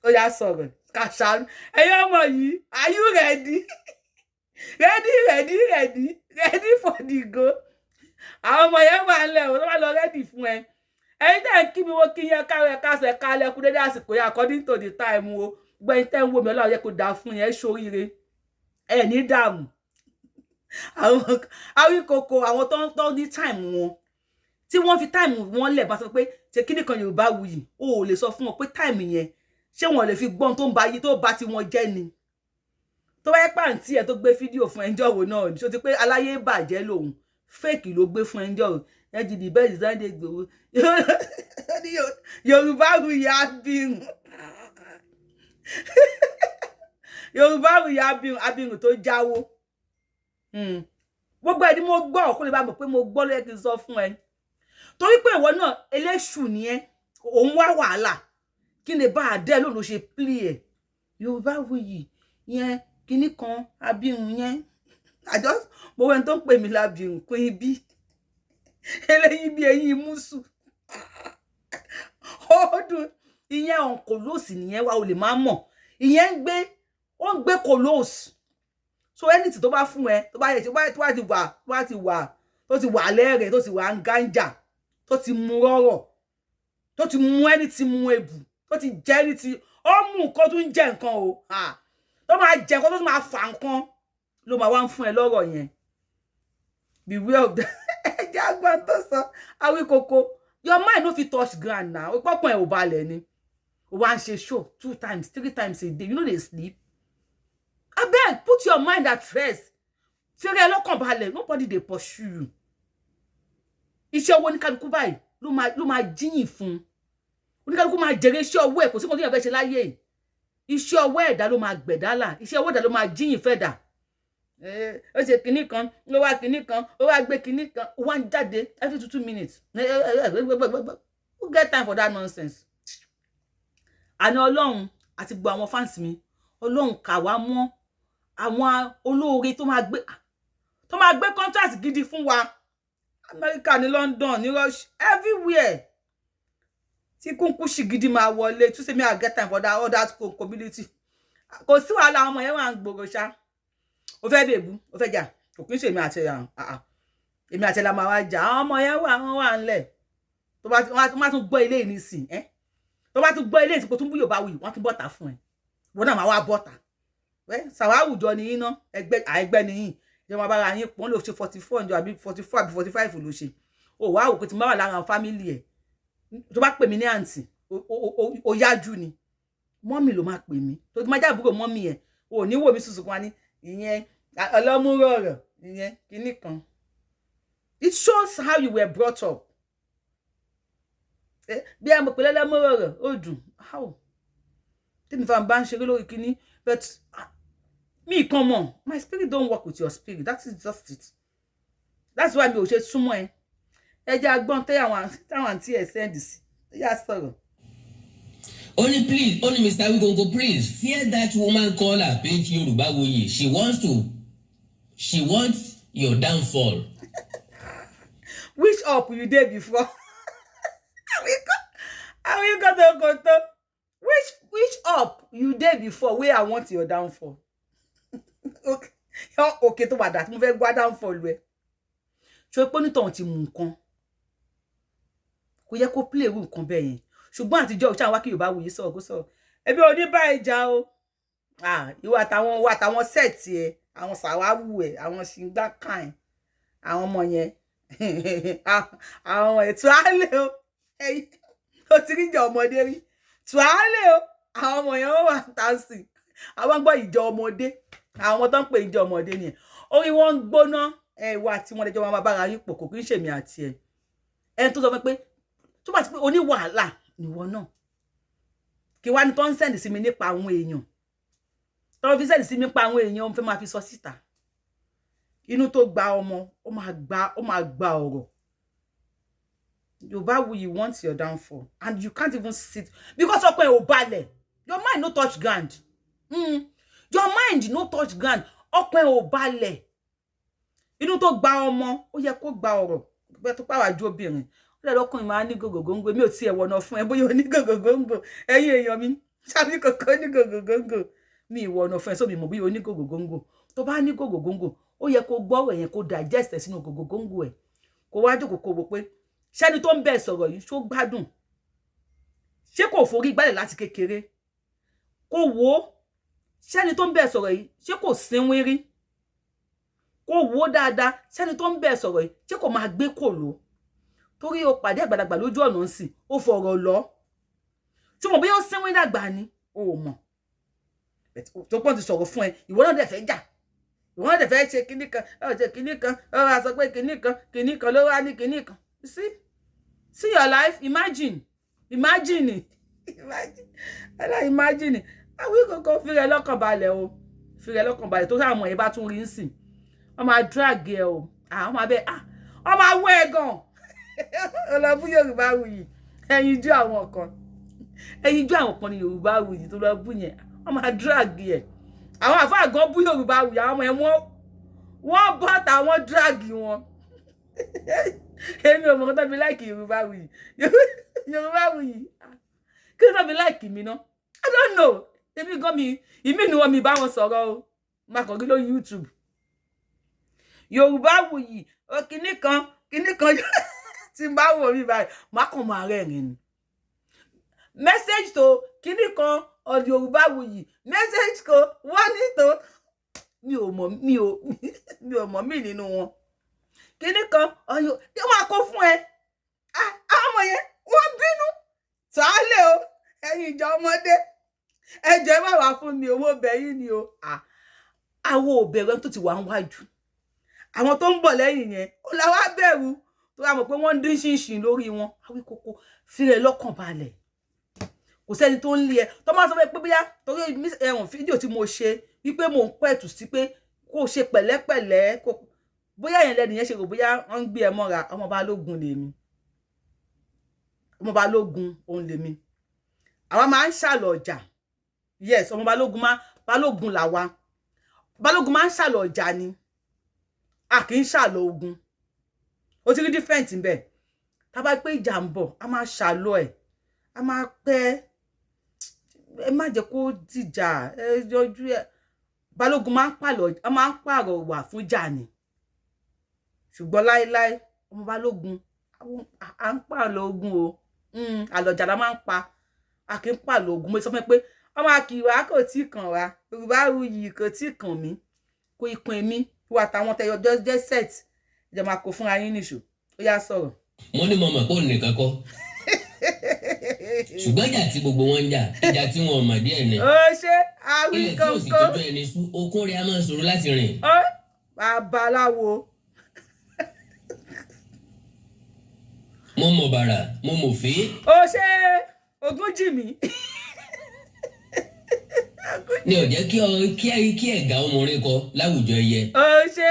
Ó yá, sọ̀rọ̀ kàṣà. Ẹ̀yin ọmọ yìí, are you ready, ready, ready, ready, ready for the go? Àwọn ọmọ yẹn wà ńlẹ̀ o, tó bá lọ ready fún ẹ. Ẹ̀yin tẹ́ ń kí mi, wọ́n kí yẹn káwé kásẹ̀ kálẹ̀ kú dédé àsìkò yẹn, according to the time o. Gbẹ̀yìn tẹ́ ń wò mí, Ọlọ́run yẹ kó dáa fún yẹn, ṣoríire, ẹ ní dààmú. Àwọn Awíkoko, àwọn tó ń tọ́ ní time wọn, tí wọ́n fi time wọn lẹ̀, bá sọ pé ṣe kíní kan Yorùbá Wuyì, o ò lè sọ fún wọn pé time yẹn, ṣé wọn lè fi gbọ́n tó ń ba yí tó bá ti wọn jẹ́ ni? Tó bá yẹ pàǹtí ẹ tó gbé fídíò fún ẹjọ́ wo náà ní, ṣó ti pé aláyé bàjẹ́ lòun, fake ló gbé fún ẹjọ́ ẹ jìdí bẹ́ẹ̀. Sunday Igboho, Yorùbá Wuyì abirùn, Yorùbá Wuyì abirùn, abirùn tó jáwó. Gbogbo ẹ ni mo gbọ́, kó lè bá mọ̀ pé mo gbọ́ ló yẹ kí n sọ fún ẹ, torí pé ìwọ náà eléṣù ni ẹ, òun wá wàhálà kí ni bá a dẹ́ lóun ló ṣe play ẹ̀. Yorùbá Wuyì yẹn, kinní kan abirùn yẹn, àjọ mo wẹ́n tó ń pè mí lábirùn pín bí eléyìí bí eyín mùsù ó dùn. Ìyẹn ọ̀n kòlóòsì nìyẹn wá, o lè má mọ̀. Ìyẹn ń gbé, ó ń gbé kòlóòsì. So anything tó bá fún ẹ, tó bá yẹ, tó bá ti wà, tó bá ti wà, tó ti wà lẹ́rẹ̀ẹ́, tó ti wà ń gánjà, tó ti mu rọ́rọ̀, tó ti mú ẹni tí mu ebù, tó ti jẹ́ ẹni tí ó mú nǹkan tó ń jẹ nǹkan o, tó máa jẹ nǹkan, tó máa fà nǹkan, ló máa wá ń fún ẹ lọ́rọ̀ yẹn. Beware of that. Ẹjẹ àgbà tó sọ Awíkoko, your mind no fit touch ground now. Pọ́pọ́n ẹ̀ ò balẹ̀ ni. O wá ń ṣe show two times, three times a day. You no dey sleep. Abeg, put your mind at rest. Fẹ́rẹ́ ẹ lọ́kàn balẹ̀. Nobody dey pursue you. Iṣẹ́ owó oníkálukú báyìí ló máa jíyìn fún oníkálukú, máa jèrè iṣẹ́ ọwọ́ ẹ̀. Kò sí nǹkan tó yẹ fẹ́ ṣe láyé yìí. Iṣẹ́ ọwọ́ ẹ̀dá ló máa gbẹ̀dá là, iṣẹ́ ọwọ́ ẹ̀dá ló máa jíyìn fẹ́ dà. Ó ṣe kinní kan, ó wá kinní kan, ó wá gbé kinní kan, ó wá ń jáde every 2 2 minutes. Who get time for that nonsense? Àní Ọlọ́run àti gbogbo àwọn fans mi, Ọlọ́run kà wá mọ́ àwọn olóore tó máa gbé contract gidi fún wa, Amẹ́ríkà ní, London ní, Russia, everywhere, tí kúnkúṣì gidi máa wọlé. Tún ṣe mi, I get time for that other community. Kò sí wàhálà. Àwọn ọmọ yẹn wà ń gbòòrò ṣá. Ó fẹ́ bèbú, ó fẹ́ jà, kò kí ń ṣe èmi àti èmi àti ẹ̀ la máa wá jà. Àwọn ọmọ yẹn wà, wọ́n wà ńlẹ̀. Tó bá wọ́n tún gbọ́ ilé yìí nísìn ẹ́, tó bá tún gbọ́ ilé ìsìnkú tún bú Yorùbá Wuyì, wọ́n tún bọ́ta fún ẹ. Wọ́n náà máa wá bọ́ta. Sàwáwùjọ ni yín ná, ẹgbẹ́ àẹgbẹ́ ni yín, ìjọba bára yín pọ́n ló ṣe 44 ǹjọ́ àbí 44 àbí 45 ló ṣe. Ó wá wò pé tí mo bá wà lára family ẹ̀, tó bá pè mí ní àǹtí, ó yájú ni. Mummy ló máa pè mí, tó ti máa jábúrò mummy ẹ̀, ò ní wò mí sùsù kan ní ìyẹn ọlọ́múrò ọ̀rọ̀ ìyẹn kinní kan. It shows how you were brought up. Bí ẹ mọ̀ pé lẹ́lẹ́múrò ọ̀rọ̀ ó dùn how tèmi fáwọn bá ń ṣeré lórí kinní, but me kan mọ̀, my spirit don't work with your spirit. That is just it. That's why mi ò ṣe súnmọ́ ẹ. Ẹ jẹ́ agbọ́n tẹ́ àwọn táwọn àǹtí ẹ̀ send sí. Ẹ yà sọ̀rọ̀. Ó ní please, ó ní Mr. Awikonko, please fear that woman call her page Yorùbáwùyí. She wants your downfall. Which up you dey before? Awíkótókótó. Which up you dey before wey I want your downfall? Okay, òkè tó wà dà tí mo fẹ́ gbá downfall ẹ? Ṣé pé onítọ̀hún ti mú nǹkan, kò yẹ kó play irú nǹkan bẹ́ẹ̀ yẹn. Ṣùgbọ́n àtijọ́ ìṣe àwọn wákì Yorùbá wuyì sọ̀rọ̀, kó sọ̀rọ̀ ẹbí òní bá ìjà o. Ìwọ àtàwọn set ẹ, àwọn sàwáwù ẹ, àwọn ṣìngbá kan ẹ, àwọn ọmọ yẹn, àwọn ọmọ yẹn tuálẹ o. Ẹyin o ti rí ìjà ọmọdé rí, tuálẹ o. Àwọn ọmọ yẹn, wọ́n wà tàǹsì, àwọn gbọ́ ìjọ ọmọdé. Àwọn ọmọ tó ń pè ìjọ ọmọdé nìyẹn, orí wọn ń gbóná. Ẹ ìwọ àti wọn lẹjọ wọn bára yín pọ̀, kò kí ń ṣèmi àti ẹ. Ẹni tó sọ fún pé tó bá ti pé oní wàhálà nìwọ náà, kí wá ní tó ń send sí mi nípa àwọn èèyàn, tó ń fi send sí mi nípa àwọn èèyàn, fẹ́ máa fi sọ síta. Inú tó gba ọmọ, ó máa gba ọ̀rọ̀. Yorùbáwùyí want your downfall and you can't even sit because ọkọ ẹ ò balẹ̀. Your mind no touch ground. Your mind no touch ground. Ọkọ ẹ ò balẹ̀. Inú tó gba ọmọ, ó yẹ kó gba ọ̀rọ̀. Bẹ́ẹ̀ tó pàwájú obìnrin, ó lè lọ́kùnrin máa ní gògògóńgò. Mi ò tiẹ̀ wọ̀nà fún ẹ bóyá o ní gògògóńgò. Ẹ̀yin èèyàn mi, ṣáàbí kòkó ní gògògóńgò, mi ìwọ̀nà fún ẹ sómi mọ̀ bóyá o ní gògògóńgò. Tó bá ní gògògóńgò, ó yẹ kó gbọ́ ọ̀rọ̀ yẹn, kó digest ẹ̀ sínú gògògóńgò ẹ̀, kó wá jókòó, kó wò pé ṣẹ́ni tó ń bẹ̀ sọ̀rọ̀ yìí, ṣó gbádùn? Ṣé kò forí gbálẹ̀ láti kékeré? Kó wò ó, ṣẹ́ni tó ń bẹ̀ sọ̀rọ̀ yìí, ṣé kò sínwín rí? Kó wò ó dáadáa, ṣẹ́ni tó ń bẹ̀ sọ̀rọ̀ yìí, ṣé kò máa gbé kòló? Torí o pàdé àgbàlagbà lójú ọ̀nà ń sìn, ó fọ̀rọ̀ lọ, ṣùgbọ́n bóyá ó sínwín dàgbà ni, o ò mọ̀. Tó pọ́n ti sọ̀rọ̀ fún ẹ, ìwọ náà dẹ̀ fẹ́ jà, ìwọ náà dẹ̀ fẹ́ ṣe kinní kan, ó ṣe kinní kan, ó wá sọ pé kinní kan, kinní kan ló wá ní kinní kan. See, see your life. Imagine, imagine, imagine, ẹlẹ́ imagine. Àwọn ìkọ̀kọ̀ fi rẹ̀ lọ́kàn balẹ̀ o, fi rẹ̀ lọ́kàn balẹ̀. Tó sáà mọ̀ ẹ bá tún rí ń sìn, wọ́n máa drag ẹ o, àwọn máa bẹ, ah, wọ́n máa wọ́ ẹ gan. Ọlọ́bù Yorùbá wuyì, ẹyin jú àwọn kan, ẹyin jú àwọn kan ní Yorùbá wuyì tó lọ bú yẹn, wọ́n máa drag ẹ. Àwọn àfáà gan bú Yorùbá wuyì, àwọn ọmọ ẹ wọ́n bọ́ta, wọ́n drag wọn. Èmi ò mọ̀ kó tó fi like Yorùbá wuyì. Yorùbá wuyì, kí ló tó fi like mi ná? I don't know. Èmi gan, mi ìmí ni wọn mi bá wọn sọ̀rọ̀ o, máa kàn kí lórí YouTube. Yorùbá wuyì ó, kinní kan, kinní kan tí n bá wò mí báyìí, má kàn máa rẹ́rìn ni. Message to kinní kan on Yorùbá wuyì, message ko wọ́n ní tó mi ò mọ̀, mi ò mọ̀ mí nínú wọn. Kinní kan ọyọ yóò máa kó fún ẹ. Àwọn ọmọ yẹn, wọ́n bínú tàálẹ̀ o. Ẹ̀yin ìjọ ọmọdé, ẹ jọ̀ọ́, ẹ má wàá fún mi owó bẹ̀yìn ni o. Àwọn ò bẹ̀rù ẹni tó ti wà ń wájú. Àwọn tó ń bọ̀ lẹ́yìn yẹn ó la wá bẹ̀rù, tó wà mọ̀ pé wọ́n ń dín ṣìnṣìn lórí wọn. Awíkókó, fírẹ̀ lọ́kàn balẹ̀. Kò sẹ́ni tó ń lé ẹ tó máa sọ pé bóyá torí ẹ̀wọ̀n fídíò tí mo ṣe wípé mò ń pẹ̀tù sí pé kó ṣe pẹ̀lẹ́pẹ̀lẹ́, kó bóyá yẹn lẹ́nu yẹn ṣe rò bóyá wọ́n ń gbé ẹ mọ́ra. Ọmọ Balógun lèmi, ọmọ Balógun òun lèmi. Àwa máa ń ṣàlọ̀ ọjà. Yes, ọmọ Balógun, máa Balógun làwa. Balógun máa ń ṣàlọ̀ ọjà ni, a kì í ṣàlọ̀ ogun. Ó ti rí different ń bẹ̀. Tá bá pé ìjà ń bọ̀, a máa ṣàlọ̀ ẹ̀, a máa pẹ́. Ẹ má jẹ́ kó dìjà, ẹ yọjú ẹ. Balógun máa ń pàlọ̀, a máa ń pààrọ̀ wà fún ìjà ni. Ṣùgbọ́n láéláé, ọmọ Balógun, à ń pààlọ̀ ogun o. Àlọ̀jà la máa ń pa, a kì í pààlọ̀ ogun. Mo sọ fún ẹ pé ọmọ àkìwá kò tí kàn wá. Yorùbá wuyì kò tí kàn mí, kò ìkùn èmi. Ìwà àtàwọn tẹyọ jẹ set ìjọba máa kó fúnra yín nìṣó. Ó yá, sọ̀rọ̀. Mo ní mo mọ̀ pé òun nìkan kọ́, ṣùgbọ́n ìjà tí gbogbo wọn ń jà, ìjà tí wọn ò mọ̀ díẹ̀ ni. Ó ṣe àwí Ilẹ̀ tí ò sì kọ̀ọ̀kan. tójú ẹni sú, okun rẹ̀ á máa ṣòro láti rìn. Ó babaláwo. Mo mọ̀ bàrà, mo mọ̀ fé. Ó ṣe Ògúnjìmí. Ni ò jẹ́ kí ọ kí ẹ̀gá ọmọrin kọ láwùjọ ẹyẹ. Ó ṣe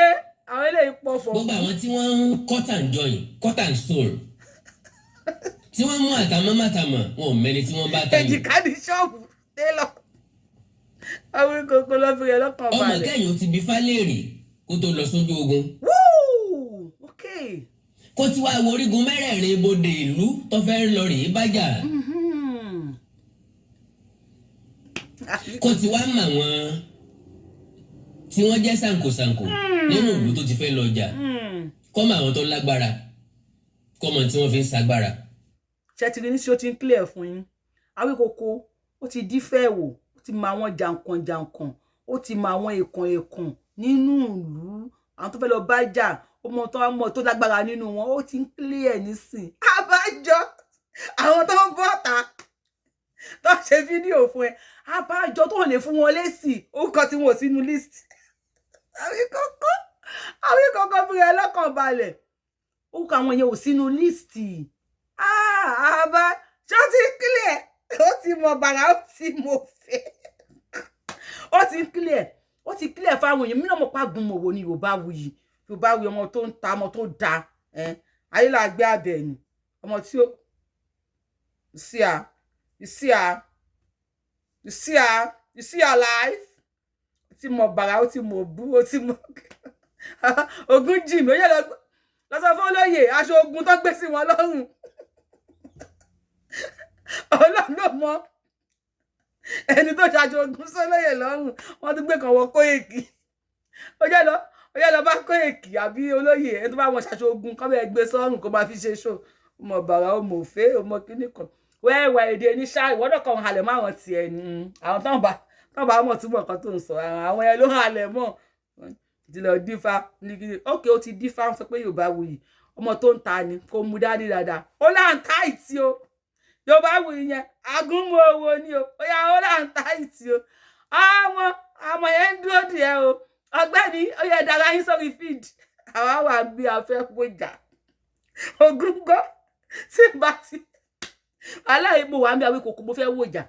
àwọn eléyìí pọ̀fọ̀. Gbogbo àwọn tí wọ́n ń cut and join, cut and sew, tí wọ́n mú àtàmọ́ màtàmọ́, wọn ò mẹ́ni tí wọ́n bá tayò. Èjìká ní ṣọ́ọ̀bù télọ̀, àwọn kòkó lọ fi rẹ̀ lọ́kàn Ọmọ balẹ̀. kẹ́yìn ó ti bi fálẹ́rì kó tó lọ sójú ogun. Woo! Okay. Kó tí wàá wo orígun mẹ́rẹ̀ẹ̀rin ibodè ìlú tó fẹ́ lọ rèé bájà. Kó ti wá mọ àwọn tí wọ́n jẹ́ sànkosànko nínú ìlú tó ti fẹ́ lọ jà, kọ́ mọ àwọn tó lágbára, kọ́ mọ tí wọ́n fi ń sagbára. Ṣé ti rí ní sí? Ó ti ń clear fún yín. Awíkoko, ó ti dífẹ́ wò, ó ti mọ àwọn jàǹkànjàǹkàn, ó ti mọ àwọn èèkàn èèkàn nínú ìlú, àwọn tó fẹ́ lọ bá jà. Ó mọ tó mọ tó lágbára nínú wọn. Ó ti ń clear nísìn. Abájọ àwọn tó ń bọ̀ ta tó ṣe fídíò fún ẹ, abájọ tó lè fún wọn lésì, orúkọ tí wọn ò sínú list. Awíkoko, Awíkoko, fi rẹ lọ́kàn balẹ̀, orúkọ àwọn yẹn ò sínú list. Àbá ṣé ó ti clear? Ó ti mọ bàrà, ó ti mọ fẹ́, ó ti clear, ó ti clear fáwọn èèyàn. Mí náà mọ̀ pa gunmọ̀wò ni Yorùbá wuyì. Yorùbá wuyì, ọmọ tó ń ta, ọmọ tó da ayélujára abẹ ni ọmọ tí ó see her. You see her, you see her, you see her life. Ó ti mọ bàrà, ó ti mọ bú, ó ti mọ ogun jì mí. Ó yẹ lọ lọ sọ fún olóyè aṣọ ogun tó gbé sí wọn lọ́rùn. Ọlọ́run ló mọ ẹni tó ṣaṣọ ogun sólóyè lọ́rùn. Wọ́n tún gbé kan wọ Kóyèkì. Ó jẹ́ lọ, ó yẹ lọ bá Kóyèkì àbí olóyè ẹni tó bá wọn ṣaṣọ ogun kọ́ bẹ́ẹ̀ gbé sọ́rùn kó máa fi ṣe ṣó. Ó mọ bàrà, ó mọ òfé, ó mọ kíní kan wẹ́ẹ̀wà èdè ní ṣáà. Ìwọ́dọ̀ kan halẹ̀ mọ́ àwọn tiẹ̀ ní àwọn tán bá mọ̀ túmọ̀ kan tó ń sọ. Àwọn yẹn ló halẹ̀ mọ́ ti lọ dífá ní kíní. Ókè, ó ti dífá, ń sọ pé Yorùbá wuyì, ọmọ tó ń ta ni kò mú dání dáadáa. Ó là ń tá ìtì o. Yorùbá wuyì yẹn, agúnmu owó ni o. Ó yà, ó là ń tá ìtì o. Ọmọ ọmọ yẹn ń dúró dìé o. Ọ̀gbẹ́ni, ó yẹ dára yín sórí feed. Àwa wà bí a fẹ́ wéjà ogun gbọ́ tí n bá ti aláìmo wà ń bí Awíkòkò. Mo fẹ́ wòjà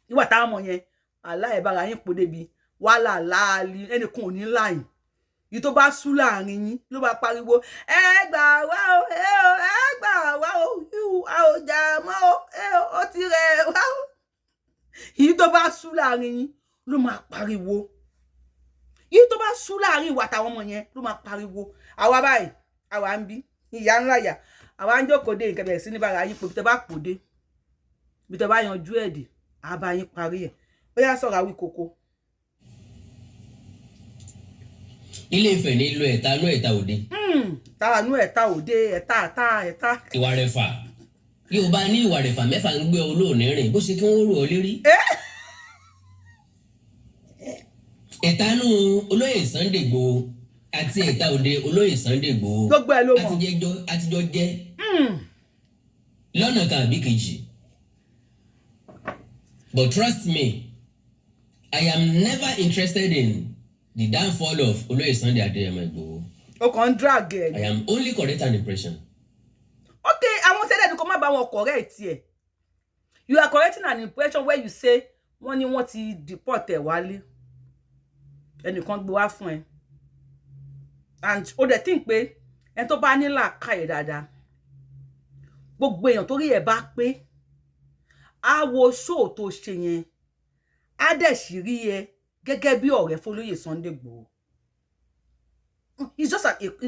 nígbà táwọn ọmọ yẹn aláìbára yín pò débi wàhálà láàlì. Ẹnìkan ò ní láyìn yìí tó bá sú láàrin yín ló bá pariwo, "Ẹ gbà wá o, ẹ o, ẹ gbà wá o, ihu a ò jà mọ́ o, ẹ o, ó ti rẹ̀ wá o." Yìí tó bá sú láàrin yín ló máa pariwo. Yìí tó bá sú láàrin ìwà àtàwọn ọmọ yẹn ló máa pariwo. Àwa báyìí, àwa ń bí ìyá ńlá yà, àwa ń jókòó dé nǹkan bẹ̀rẹ̀ sí ní bára yín pé bí tẹ bá pò dé, bí tẹ bá yanjú ẹ̀ dé, àá bá yín parí ẹ̀. Ó yá, sọ̀rọ̀ Awíkòkò. Ilé Ifẹ̀ ní lo ẹ̀ta nú ẹ̀ta òde. Táànú ẹ̀ta òde, ẹ̀ta ẹ̀ta ẹ̀ta. Ìwà rẹ̀ fà, Yorùbá ní ìwà rẹ̀ fà mẹ́fà ń gbé olóòní rìn bó ṣe kí wọ́n rò ó lérí. Ẹ̀tanú olóyè Sunday Igboho àti ẹ̀ta òde olóyè Sunday Igboho Gbogbo ẹ̀ ló mọ̀. Àtijọ́ jẹ́ lọ́nà kan àbí kejì. But trust me, I am never interested in the downfall of olóyè Sunday Adéyẹmọ Igboho. Ó kàn ń drag ẹ̀. I am only correct an impression. Ok, àwọn tẹ́lẹ̀ ní kó má bá wọn correct ẹ̀. You are correcting an impression where you say wọ́n ní wọ́n ti deport ẹ̀ wálé. Ẹnìkan gbé wá fún ẹ and ó dẹ̀ think pé ẹni tó bá ní làákàyè dáadáa, gbogbo èèyàn torí ẹ̀ bá pé, á wo show tó ṣe yẹn, á dẹ̀ sì rí ẹ gẹ́gẹ́ bí ọ̀rẹ́ fọlóyè Sunday Igboho. It's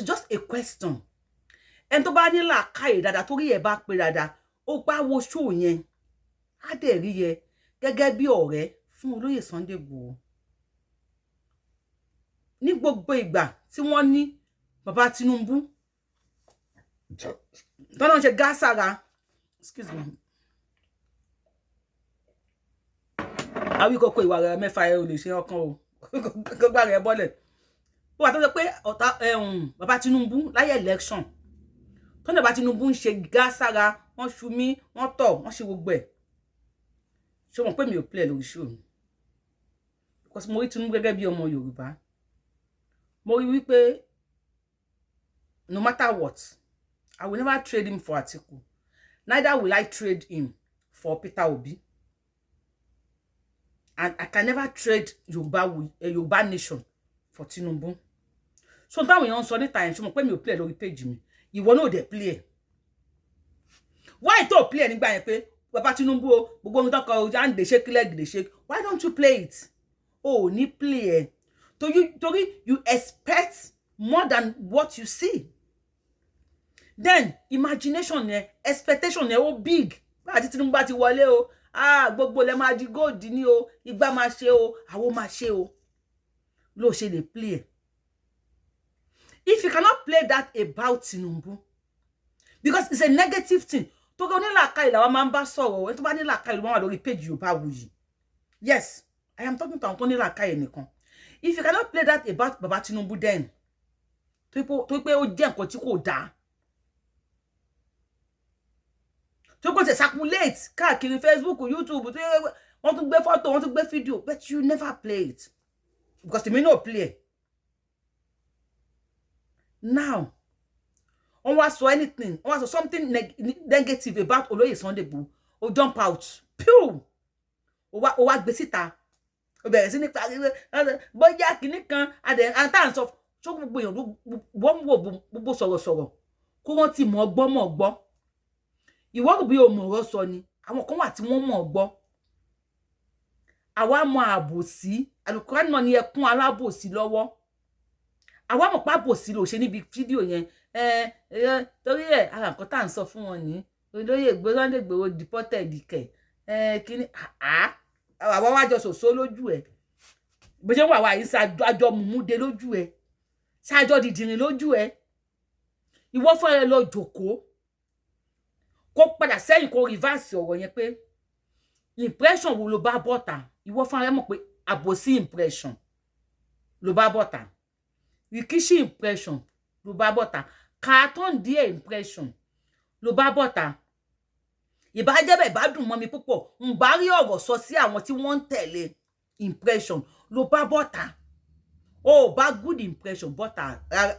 just a question. Ẹni tó bá ní làákàyè dáadáa, torí ẹ̀ bá pé dáadáa, ó bá wo show yẹn, á dẹ̀ rí ẹ gẹ́gẹ́ bí ọ̀rẹ́ fún olóyè Sunday Igboho. Ní gbogbo ìgbà tí wọ́n ní bàbá Tinubu tọ́nà ṣe gására, excuse me, Awíkókó, ìwà rẹ̀ mẹ́fà ẹ ò lè ṣe ọkàn o, gbogbo rẹ̀ bọ́lẹ̀. Ó wà tó sọ pé ọ̀tá bàbá Tinubu láyé election tọ́nà, bàbá Tinubu ń ṣe gására, wọ́n ṣu mí, wọ́n tọ̀, wọ́n ṣe gbogbo ẹ̀. Ṣé o mọ̀ pé mi ò play lórí show mi? Because mo rí Tinubu gẹ́gẹ́ bí ọmọ Yorùbá. Mo rí wípé no matter what, I will never trade him for Atiku, neither will I trade him for Peter Obi, and I can never trade Yorùbá nation for Tinubu. So táwọn èèyàn ń sọ níta yẹn, ṣe mọ̀ pé mi ò play lórí page mi? Ìwọ náà ò dẹ̀ play ẹ̀. Why tó play ẹ̀ nígbà yẹn pé bàbá Tinubu o, gbogbo ohun tó kọ ọjà ń dè ṣe kílẹ̀ gèdè ṣe? Why don't you play it? O ò ní play ẹ̀ torí you expect more than what you see. Then imagination yẹn, expectation yẹn, ó big. Bá àti Tinubu bá ti wọlé o, Ah, gbogbo lẹ máa di gold ní o, igbá máa ṣe o, àwo máa ṣe o, ló ṣe lè play ẹ. If you cannot play that about Tinubu, because it's a negative thing, tó onílàákàyè làwọn máa ń bá sọ̀rọ̀. Ẹni tó bá nílàákàyè ló máa wà lórí page Yorùbáwùyí. Yes, I am talking to àwọn tó nílàákàyè nìkan. If you cannot play that about Baba Tinubu, then tó pé ó jẹ́ nǹkan tí kò dáa, tó kò tẹ̀ circulate káàkiri Facebook, YouTube, tó wọ́n tún gbé fọ́tò, wọ́n tún gbé fídíò, but you never play it, because tèmi náà play it now. Wọ́n wá sọ anything, wọ́n wá sọ something negative about Olóyè Sunday Igboho, ó jump out, pew, ó wá gbé síta, ó bẹ̀rẹ̀ sí ní pariwo bóyá kìíní kan adẹ̀ àtà ń sọ ṣó. Gbogbo èèyàn wọ́n wò, gbogbo sọ̀rọ̀sọ̀rọ̀ kó wọ́n ti mọ̀ gbọ́ mọ̀ gbọ́. Ìwọ rò bí o mọ̀ ọ̀rọ̀ sọ ni, àwọn kan wà tí wọ́n mọ̀ gbọ́. Àwa mọ àbòsí. Àlùkùránì náà ní ẹkún alábòsí lọ́wọ́. Àwa mọ̀ pé àbòsí ló ṣe níbi fídíò yẹn. Ẹ ẹ torí ẹ, ara nǹkan tá à ń sọ fún wọn ní olóyè Sunday Igboho deported kẹ ẹ kíní. Àwa wá jọ ṣòṣó lójú ẹ, bó ṣe ń wà wá yìí, ṣàjọ mùmúde lójú ẹ, ṣàjọ dìdìrín lójú ẹ. Ìwọ fún ẹ lọ jòkóó, kó padà sẹ́yìn, kó reverse ọ̀rọ̀ yẹn pé impression wo ló bá bọ̀tà. Ìwọ fún ẹ mọ̀ pé àbòsí impression ló bá bọ̀tà, rìkíṣí impression ló bá bọ̀tà, cartoon díẹ̀ impression ló bá bọ̀tà. Ìbá jẹ́ bẹ́ẹ̀, bá dùn mọ́ mi púpọ̀, ń bá rí ọ̀rọ̀ sọ sí àwọn tí wọ́n ń tẹ̀lé. Impression ló bá bọ̀tà, ó bá good impression bọ̀tà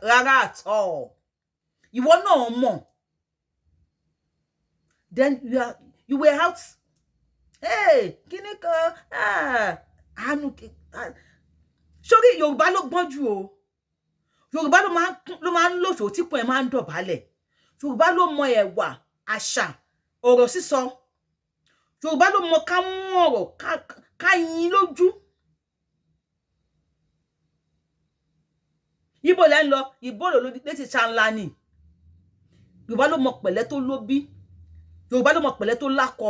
rárá at all. Ìwọ náà mọ̀. Then you were out, hey, kíní kan, àánú sórí. Yorùbá ló gbọ́n jù o. Yorùbá ló máa ń lòṣò tí kò ẹ̀ máa ń dọ̀bálẹ̀. Yorùbá ló mọ ẹ̀wà àṣà ọ̀rọ̀ sísọ. Yorùbá ló mọ ká mú ọ̀rọ̀ ká yín lójú. Ibo lẹ́ ń lọ, ìbò lò létí ṣanla ni. Yorùbá ló mọ pẹ̀lẹ́ tó lóbí. Yorùbá ló mọ pẹ̀lẹ́ tó lákọ.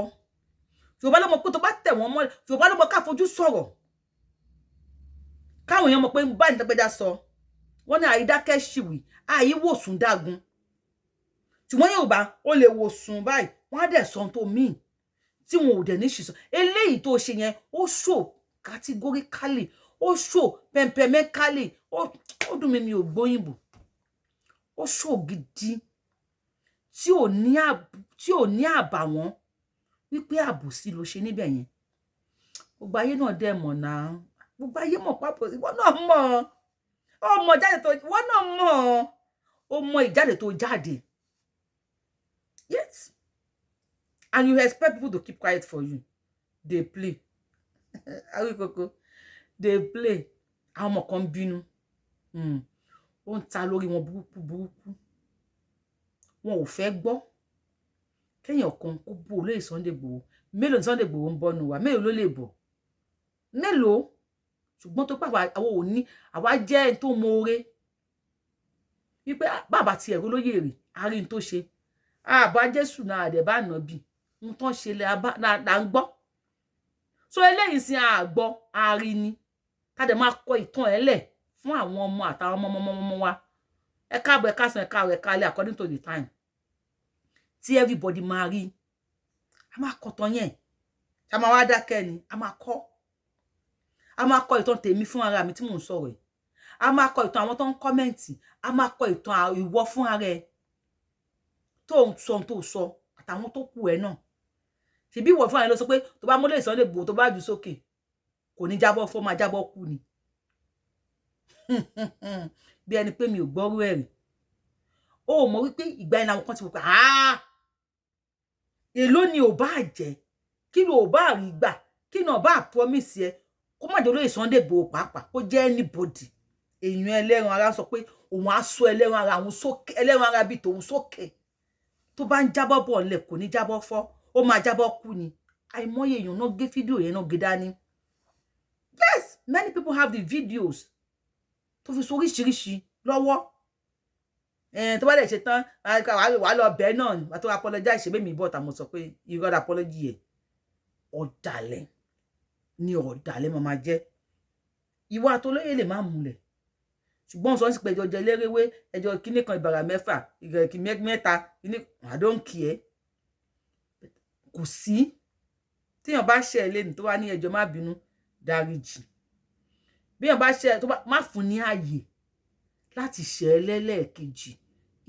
Yorùbá ló mọ pé tó bá tẹ̀ wọ́n mọ́lẹ̀. Yorùbá ló mọ ká fojú sọ̀rọ̀, káwọn èèyàn mọ̀ pé báyìí lágbájá sọ. Wọ́n ní àìdákẹ́ ṣìwì, àìwòsùn dágun. Ṣùgbọ́n Yorùbá, ó lè wòsùn báyìí, wọ́n á dẹ̀ sọ ohun tó míì tí wọn ò dẹ̀ ní ṣìṣọ. Eléyìí tó ṣe yẹn, ó show categorically, ó show pẹ̀mpẹ̀mẹ́kálì. Ó dùn mí, mi ò gbóyìnbó. Ó show gidi tí ò ní àbàwọ́n wípé àbòsí ló ṣe níbẹ̀ yẹn. Gbogbo ayé náà dẹ̀ mọ̀ náà. Gbogbo ayé mọ̀ pápọ̀. Ìwọ náà mọ̀, ó mọ̀ jáde tó, ìwọ náà mọ̀, ó mọ ìjáde tó jáde. Yes, and you expect people to keep quiet for you. Dey play, Awíkoko, dey play. Àwọn ọmọ kan ń bínú, ó ń ta lórí wọn burúkú burúkú. Wọn ò fẹ́ gbọ́ kéèyàn kan kó bú olóyè Sunday Igboho. Mélòó ni Sunday Igboho ń bọ́nu wa? Mélòó ló lè bọ̀? Mélòó? Ṣùgbọ́n tó pàpà, àwọn ò ní, àwa jẹ́ ẹni tó mọ̀ọ́rẹ́ wípé bàbá ti ẹ̀rọ lóyè rè àárín tó ṣe àbá Jésù náà àdẹ̀ bá nà bí ohun tó ń ṣe là ń gbọ́. So eléyìí sin àgbọ̀ àárín ni ká dẹ̀ máa kọ ìtàn ẹ̀ lẹ̀ fún àwọn ọmọ àtàwọn ọmọ ọmọ ọmọ wa. Ẹ káàbọ̀, ẹ káàsán, ẹ káàárọ̀, ẹ káalẹ́, according to the time tí everybody máa rí. A máa kọ tán yẹn, a máa wá dákẹ́ ni. A máa kọ ìtàn tèmi fún ara mi tí mò ń sọ̀rọ̀ yìí. A máa kọ ìtàn àwọn tó ń comment. A máa kọ ìtàn ìwọ fún ara ẹ tó ń sọ tó sọ àtàwọn tó kù ẹ náà. Ṣebí ìwọ fún ara ẹ ló sọ pé tó bá mọ́lẹ̀ Sunday Igboho, tó bá jù sókè, kò ní jábọ́ fọ́, máa jábọ́ kú ni. Bí ẹni pé mi ò gbọ́rú ẹ̀ rí. Ó mọ̀ wípé ìgbà yẹn làwọn kan ti wò pé èló ni ò bá jẹ́, kí ló ò bá rí gbà, kí náà bá promise ẹ, kó má jẹ́ olóyè Sunday Igboho pàápàá, kó jẹ́ anybody. Èèyàn ẹlẹ́ran ara sọ pé òun á sọ ẹlẹ́ran ara òun sókè, ẹlẹ́ran ara bíi tòun sókè, tó bá ń jábọ́ bọ̀ ńlẹ̀, kò ní jábọ́ fọ́, ó máa jábọ́ kú ni. Àìmọye èèyàn náà gé fídíò yẹn náà gé dání. Yes, many people have the videos tó fi so oríṣiríṣi lọ́wọ́. Tó bá lè ṣe tán, wàá lọ bẹ́ẹ̀ náà, wàá tó apologize. Ṣe bẹ́ẹ̀ mi bọ̀ tà, mo sọ pé irọ́ apology yẹ. Ọ̀dàlẹ̀ ni ọ̀dàlẹ̀ máa máa jẹ́. Ìwà àtolóyè lè má múlẹ̀, ṣùgbọ́n sọ sí pé ẹjọ́ jẹ lérewé, ẹjọ́ kíní kan, ìbàrà mẹ́fà, ìrẹ̀kì mẹ́ta kíní, I don't care. Kò sí tíyàn bá ṣe ẹ lẹ́nu tó wá ní ẹjọ́ má bínú, dáríjì. Bíyàn bá ṣe tó bá má fún ní ààyè láti ṣe ẹ lẹ́lẹ́ẹ̀kejì,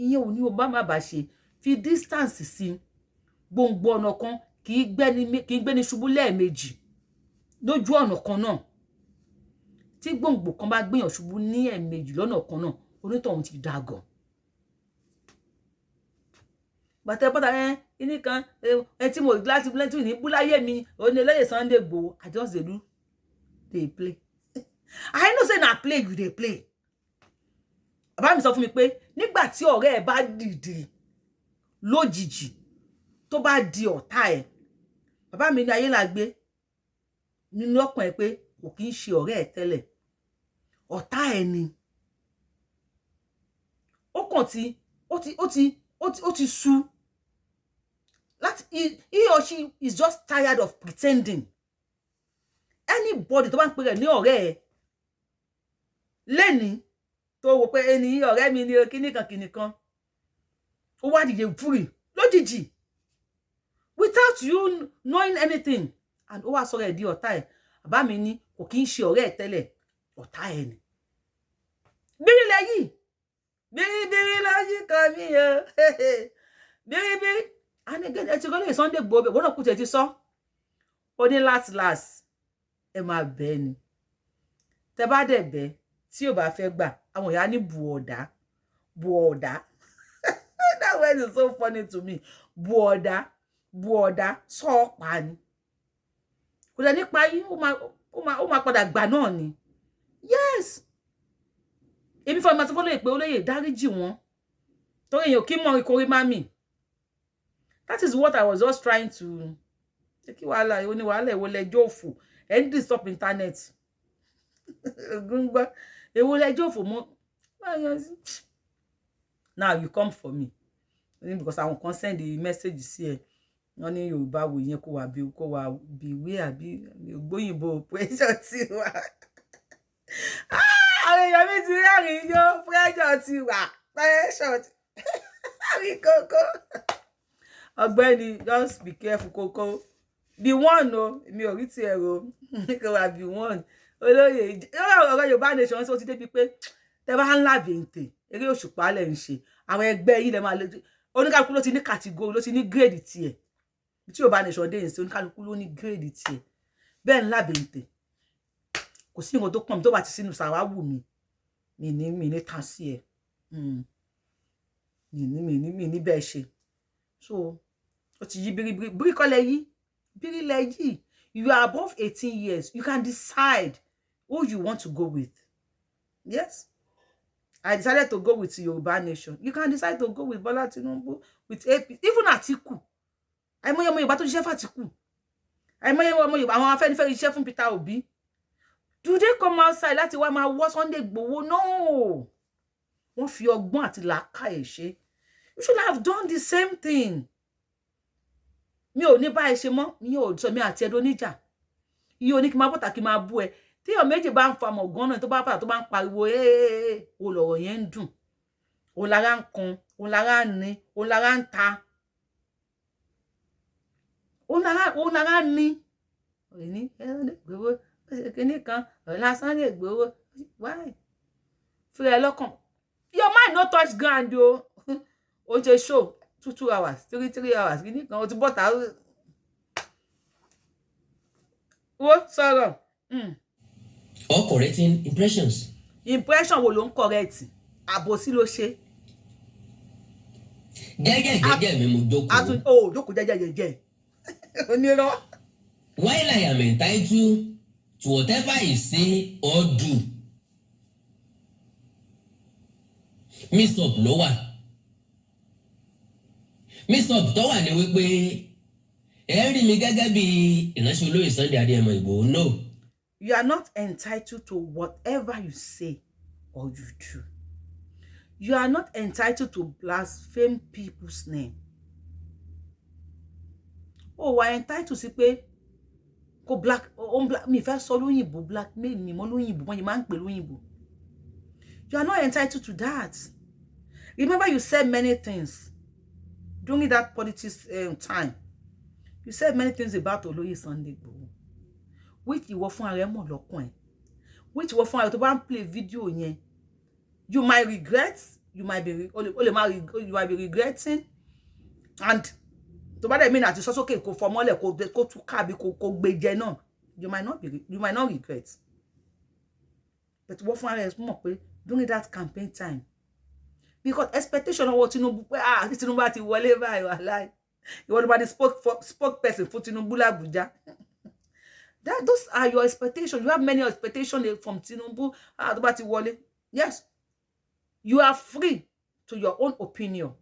ìyẹn ò ní o bá má bá ṣe, fi distance sí. Gbòǹgbò ọ̀nà kan kì í gbéni ṣubú lẹ́ẹ̀mejì lójú ọ̀nà kan náà. Tí gbòǹgbò kan bá gbéyàn ṣubú ní ẹ̀ẹ̀mejì lọ́nà kan náà, onítọ̀hún ti dàgọ̀. Gbàtẹ́ bọ́tà ẹ kíní kan ẹ tí mo láti tí ní búláyé mi, òní olóyè Sunday Igboho. I just dey do dey play. I know say na play you dey play. Bàbá mi sọ fún mi pé nígbà tí ọ̀rẹ́ ẹ bá dìde lójijì, tó bá di ọ̀tá ẹ̀, bàbá mi ní ayé là gbé nínú ọkàn ẹ pé kò kí ń ṣe ọ̀rẹ́ ẹ tẹ́lẹ̀, ọ̀tá ẹ ni. Ó kàn tí ó ti sú láti he or she is just tired of pretending. Anybody tó bá ń pè rẹ̀ ní ọ̀rẹ́ ẹ lẹ́ni, tó wò pé ẹni ọ̀rẹ́ mi ni, kíní kan kíní kan, ó wá dìde fúrì lójijì without you knowing anything and ó wá sọ̀rọ̀ ẹ̀ di ọ̀tá ẹ̀, bàbá mi ní kò kí ń ṣe ọ̀rẹ́ ẹ̀ tẹ́lẹ̀, ọ̀tá ẹ̀ ni. Bírí lẹ́yìn bíríbírí lójú kan mi o, bíríbírí. And again, ẹ ti rọ́ lóye Sunday Igboho, wọ́n náà kú tiẹ̀ ti sọ ó ní last last, ẹ máa bẹ́ẹ̀ ni. Tẹ bá dẹ̀ bẹ́ẹ̀, tí ò bá fẹ́ gbà, àwọn ìyá ní bù ọ̀dá bù ọ̀dá. That word is so funny to me. Bù ọ̀dá bù ọ̀dá, sọ́ọ̀pá ni kò dẹ̀ nípa yín. Ó máa padà gbà náà ni. Yes, èmi fún ọmọ tí fọlọ́yè pé olóyè, dáríjì wọn, torí èèyàn kí mọ ìkórè má mì. That is what I was just trying to ṣé. Kí wàhálà èwo ni? Wàhálà èwo lẹjọ́ òfò ẹ̀ ń disturb internet? Ogun gbọ́, èwo lẹjọ́ òfò mọ́? Now you come for me because àwọn kan send the message sí ẹ, wọ́n ní Yorùbá wò yẹn kó wà bí kó wà bí ìwé àbí ògbóyìnbó. Pressure ti wà, àwọn èèyàn mi ti rẹ́rìn yó. Pressure ti wà, pressure ti rí kókó. Ọ̀gbẹ́ni, just be careful. Kókó be one o, mi ò rí tiẹ̀ ro kó wà be one. Olóyè, ọ̀rọ̀ Yorùbá nation ṣó ti débi pé tẹ bá ń làbẹ̀ǹtẹ̀, eré òṣùpá lẹ̀ ń ṣe. Àwọn ẹgbẹ́ yìí lẹ máa lè, oníkálukú ló ti ní category, ló ti ní grade tiẹ̀. Tí Yorùbá nation dé ìsìn, oníkálukú ló ní grade tiẹ̀. Bẹ́ẹ̀ ń làbẹ̀ǹtẹ̀, kò sí nǹkan tó kàn mí. Tó bá ti sínú sàwáwù mi, mi ní ta sí ẹ, mi ní bẹ́ẹ̀ ṣe. So ó ti yí bíríbírí bírí kọ́ lẹ yí bírí lẹ yí. You are above 18 years. You can decide who you want to go with. Yes, I decided to go with Yoruba Nation. You can decide to go with Bola Tinubu, with AP, even Atiku. Àìmọye ọmọ Yorùbá tó ṣiṣẹ́ fún Atiku, àìmọye ọmọ Yorùbá, àwọn Afẹ́nifẹ́re ṣiṣẹ́ fún Peter Obi. Do they come outside láti wá máa wọ́ Sunday Igboho? No, wọ́n fi ọgbọ́n àti làákàyè ṣe. You should have done the same thing. Mi ò ní bá ẹ ṣe mọ́, mi ò sọ mi àti ẹdọ níjà iye oní kí n máa bọ́tà kí n máa bú ẹ. Tíyàn méjì bá ń fa mọ̀ gan-an, tó bá pàtó tó bá ń pariwo ee, o lọ̀rọ̀ yẹn ń dùn, òun lára ń kan, òun lára ń ní, òun lára ń ta, òun lára ń ní. Òní Ìgbòho ó ṣe kinní kan, ọ̀la Sunday Ìgbòho. Why? Fúra ẹ lọ́kàn. Your mind no touch ground o. Ó ṣe show 2 2 hours, 3 3 hours, kinní kan, o ti bọ́ta wo sọ̀rọ̀. Or correcting impressions. Impression wo ló ń correct? Àbòsí ló ṣe. Jẹ́jẹ́ jẹ́jẹ́ mi mo jókòó. Àtún o jókòó jẹ́jẹ́ jẹ́jẹ́, onírọ́. While I am entitled to whatever I say or do, mix up ló wà. Mix up tó wà ní wípé ẹ rí mi gẹ́gẹ́ bí ìránṣẹ́ olóyè Sunday Adéyẹmọ Ìgbòho, no. You are not entitled to whatever you say or you do. You are not entitled to blaspheme people's name. Ó wà entitled sí pé Kó black ó ń black mi fẹ́ sọ lóyìnbó, blackmail mi mọ́ lóyìnbó, wọ́n yìí máa ń pè lóyìnbó. You are not entitled to that. Remember, you said many things during that politics time. You said many things about Olóyè Sunday Igboho, which ìwọ fún ara ẹ mọ̀ lọ́kàn ẹ̀, which ìwọ fún ara ẹ tó bá ń play video yẹn, you might regret, you might be o lè máa, you might be regretting. And tó bá dẹ̀ mí àti sọ́sókè kó fọmọ́lẹ̀, kó tú káàbí, kó gbé jẹ náà, you might not regret. But ìwọ fún ara ẹ mọ̀ pé during that campaign time, because expectation ọwọ́ Tinubu pé, ah, Tinubu bá ti wọlé báyìí, wàláì, ìwọ ló bá di spokesperson fún Tinubu l'Abuja. That those are your expectations. You have many expectations from Tinubu. Ah, tó bá ti wọlé. Yes, you are free to your own opinion,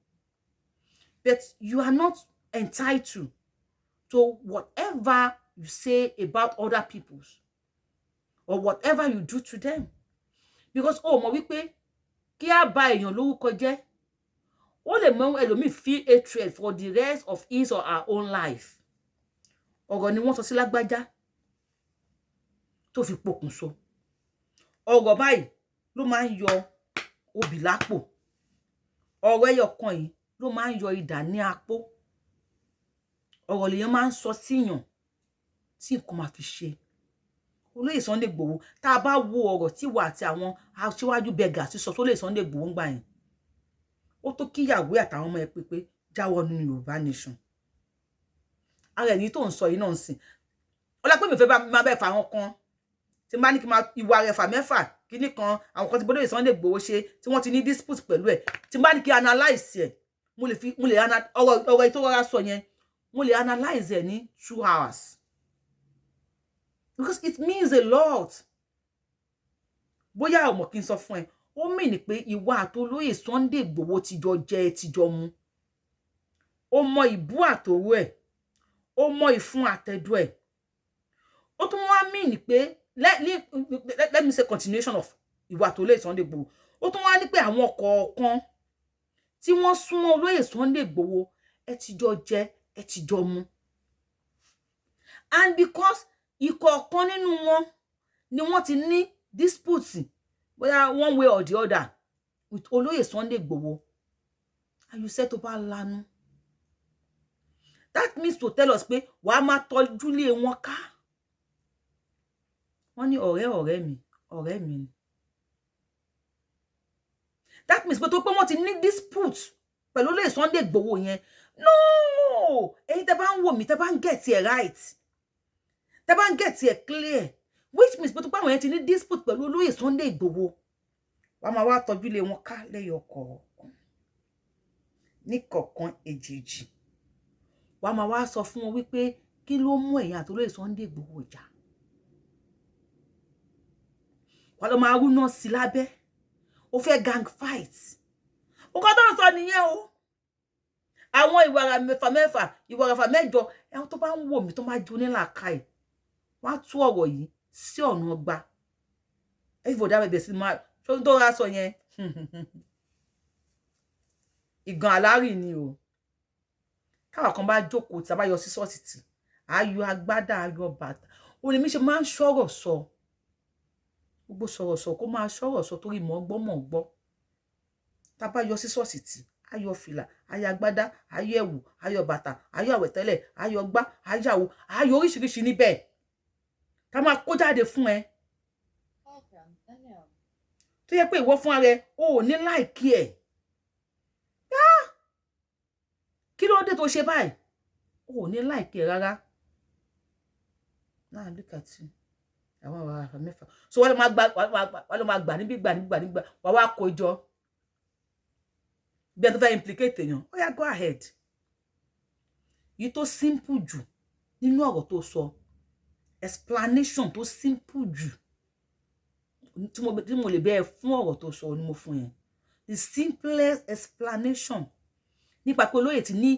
but you are not entitled to whatever you say about other people's or whatever you do to them, because ó mọ̀ wípé kí á ba èèyàn lórúkọ jẹ́, ó lè mú ẹlòmíì feel hatred for the rest of his or her own life. Ọ̀rọ̀ ni wọ́n sọ sí lágbájá tó fi pokùnso. Ọ̀rọ̀ báyìí ló máa ń yọ obì lápò. Ọ̀rọ̀ ẹyọ kan yìí ló máa ń yọ idà ní apó. Ọ̀rọ̀ lèèyàn máa ń sọ síyàn tí nǹkan máa fi ṣe. Olóyè Sunday Igboho, tá a bá wo ọ̀rọ̀ tí wà àti àwọn aṣíwájú bẹgà sísọ sólóyè Sunday Igboho ń gbà yẹn, ó tó kíyàwó àtàwọn ọmọ ẹ pé jáwọ́ nínú Yorùbá Nation. Ara ẹni tó ń sọ yìí náà ń sìn ọlọ́pẹ́ mi fẹ́ máa bẹ́ẹ̀ fà àwọn kan tí n bá ní kí n máa ìwà rẹ̀ fà mẹ́fà kíní kan, àwọn kan tí bọ́dọ̀ Sunday Igboho ṣe tí wọ́n ti ní dispute pẹ̀lú ẹ̀, tí n bá ní kí analyse ẹ̀, mo lè fi mo lè ọ̀rọ̀ ètò rọra sọ yẹn, mo lè analyse ẹ̀ ní 2 hours, because it means a lot. Bóyá ọmọ kí n sọ fún ẹ, ó mean pé ìwà àtolóyè Sunday Igboho ti jọ jẹ, ti jọ mu. Ó mọ ìbú àtòrú ẹ̀, ó mọ ìfun àtẹ̀dọ̀ ẹ̀. Ó tún wá mean pé let me say continuation of ìwà àtolóyè Sunday Igboho. Ó tún wá ní pé àwọn kọ̀ọ̀kan tí wọ́n súnmọ́ olóyè Sunday Igboho, ẹ ti jọ jẹ, ẹ ti jọ mu. And because ìkọ̀ọ̀kan nínú wọn ni wọ́n ti ní dispute, bóyá one way or the other, with olóyè Sunday Igboho, and you said tó bá lanu, that means to tell us pé wàá máa tọ́jú lé wọn ká. Wọ́n ní ọ̀rẹ́ ọ̀rẹ́ mi, ọ̀rẹ́ mi ni. That means pé tó pé wọ́n ti ní dispute pẹ̀lú olóyè Sunday Igboho yẹn. No, ẹ̀yin tẹ́ bá ń wò mí, tẹ́ bá ń get it right, tẹ́ bá ń get it clear, which means pé tó pé àwọn yẹn ti ní dispute pẹ̀lú olóyè Sunday Igboho, wàá máa wá tọ́jú lé wọn ká lẹ́yọ kọ̀ọ̀kan, ní kọ̀ọ̀kan èjèèjì. Wàá máa wá sọ fún wọn wípé kí ló mú ẹ̀yin àti olóyè Sunday Igboho jà. Wàá lọ máa rúná sí lábẹ́. Ó fẹ́ gang fight. Nǹkan tó ń sọ nìyẹn o. Àwọn ìwàrà mẹ́fà mẹ́fà, ìwàrà mẹ́fà mẹ́jọ, ẹ̀hún tó bá ń wò mí, tó máa jó nílàkàì, wọ́n á tú ọ̀rọ̀ yìí sí ọ̀nà ọgbà. Everybody á bẹ̀rẹ̀ sí máa ṣó tó rà sọ yẹn. Ìgàn alárì ni o. Táwọn kan bá jókòó, tí a bá yọ sí ṣọ́ọ̀ṣì, tì á yọ agbádá, ayọ bàtà. Òun lèmi ṣe máa ń sọ̀rọ̀ sọ, gbogbo sọ̀rọ̀ sọ, kó máa sọ̀rọ̀ sọ, torí mọ̀ gbọ́ mọ̀ gbọ́. Tá a bá yọ sí ṣọ́ọ̀ṣì, tì á yọ fìlà, á yọ agbádá, á yọ ẹ̀wù, á yọ bàtà, á yọ àwẹ̀tẹ́lẹ̀, á yọ gbá, á yàwó, á yọ oríṣiríṣi níbẹ̀ tá a máa kó jáde fún ẹ, tó yẹ pé ìwọ fún ara ẹ o ò ní like ẹ. Kí ló dé tó ṣe báyìí? O ò ní like ẹ rárá. Now look at you, àwọn ọ̀rọ̀ àfà mẹ́fà. So wọ́n lọ máa gba, wọ́n lọ máa gbà níbí, gbà níbí, gbà níbí, wọ́n wá kó jọ bí ẹ tó fẹ́ implicate èèyàn. Ó yá, go ahead. Yìí tó simple jù nínú ọ̀rọ̀ tó sọ, explanation tó simple jù tí mo lè bẹ́ẹ̀ fún ọ̀rọ̀ tó sọ ni mo fún yẹn. The simplest explanation nípa pé olóyè ti ní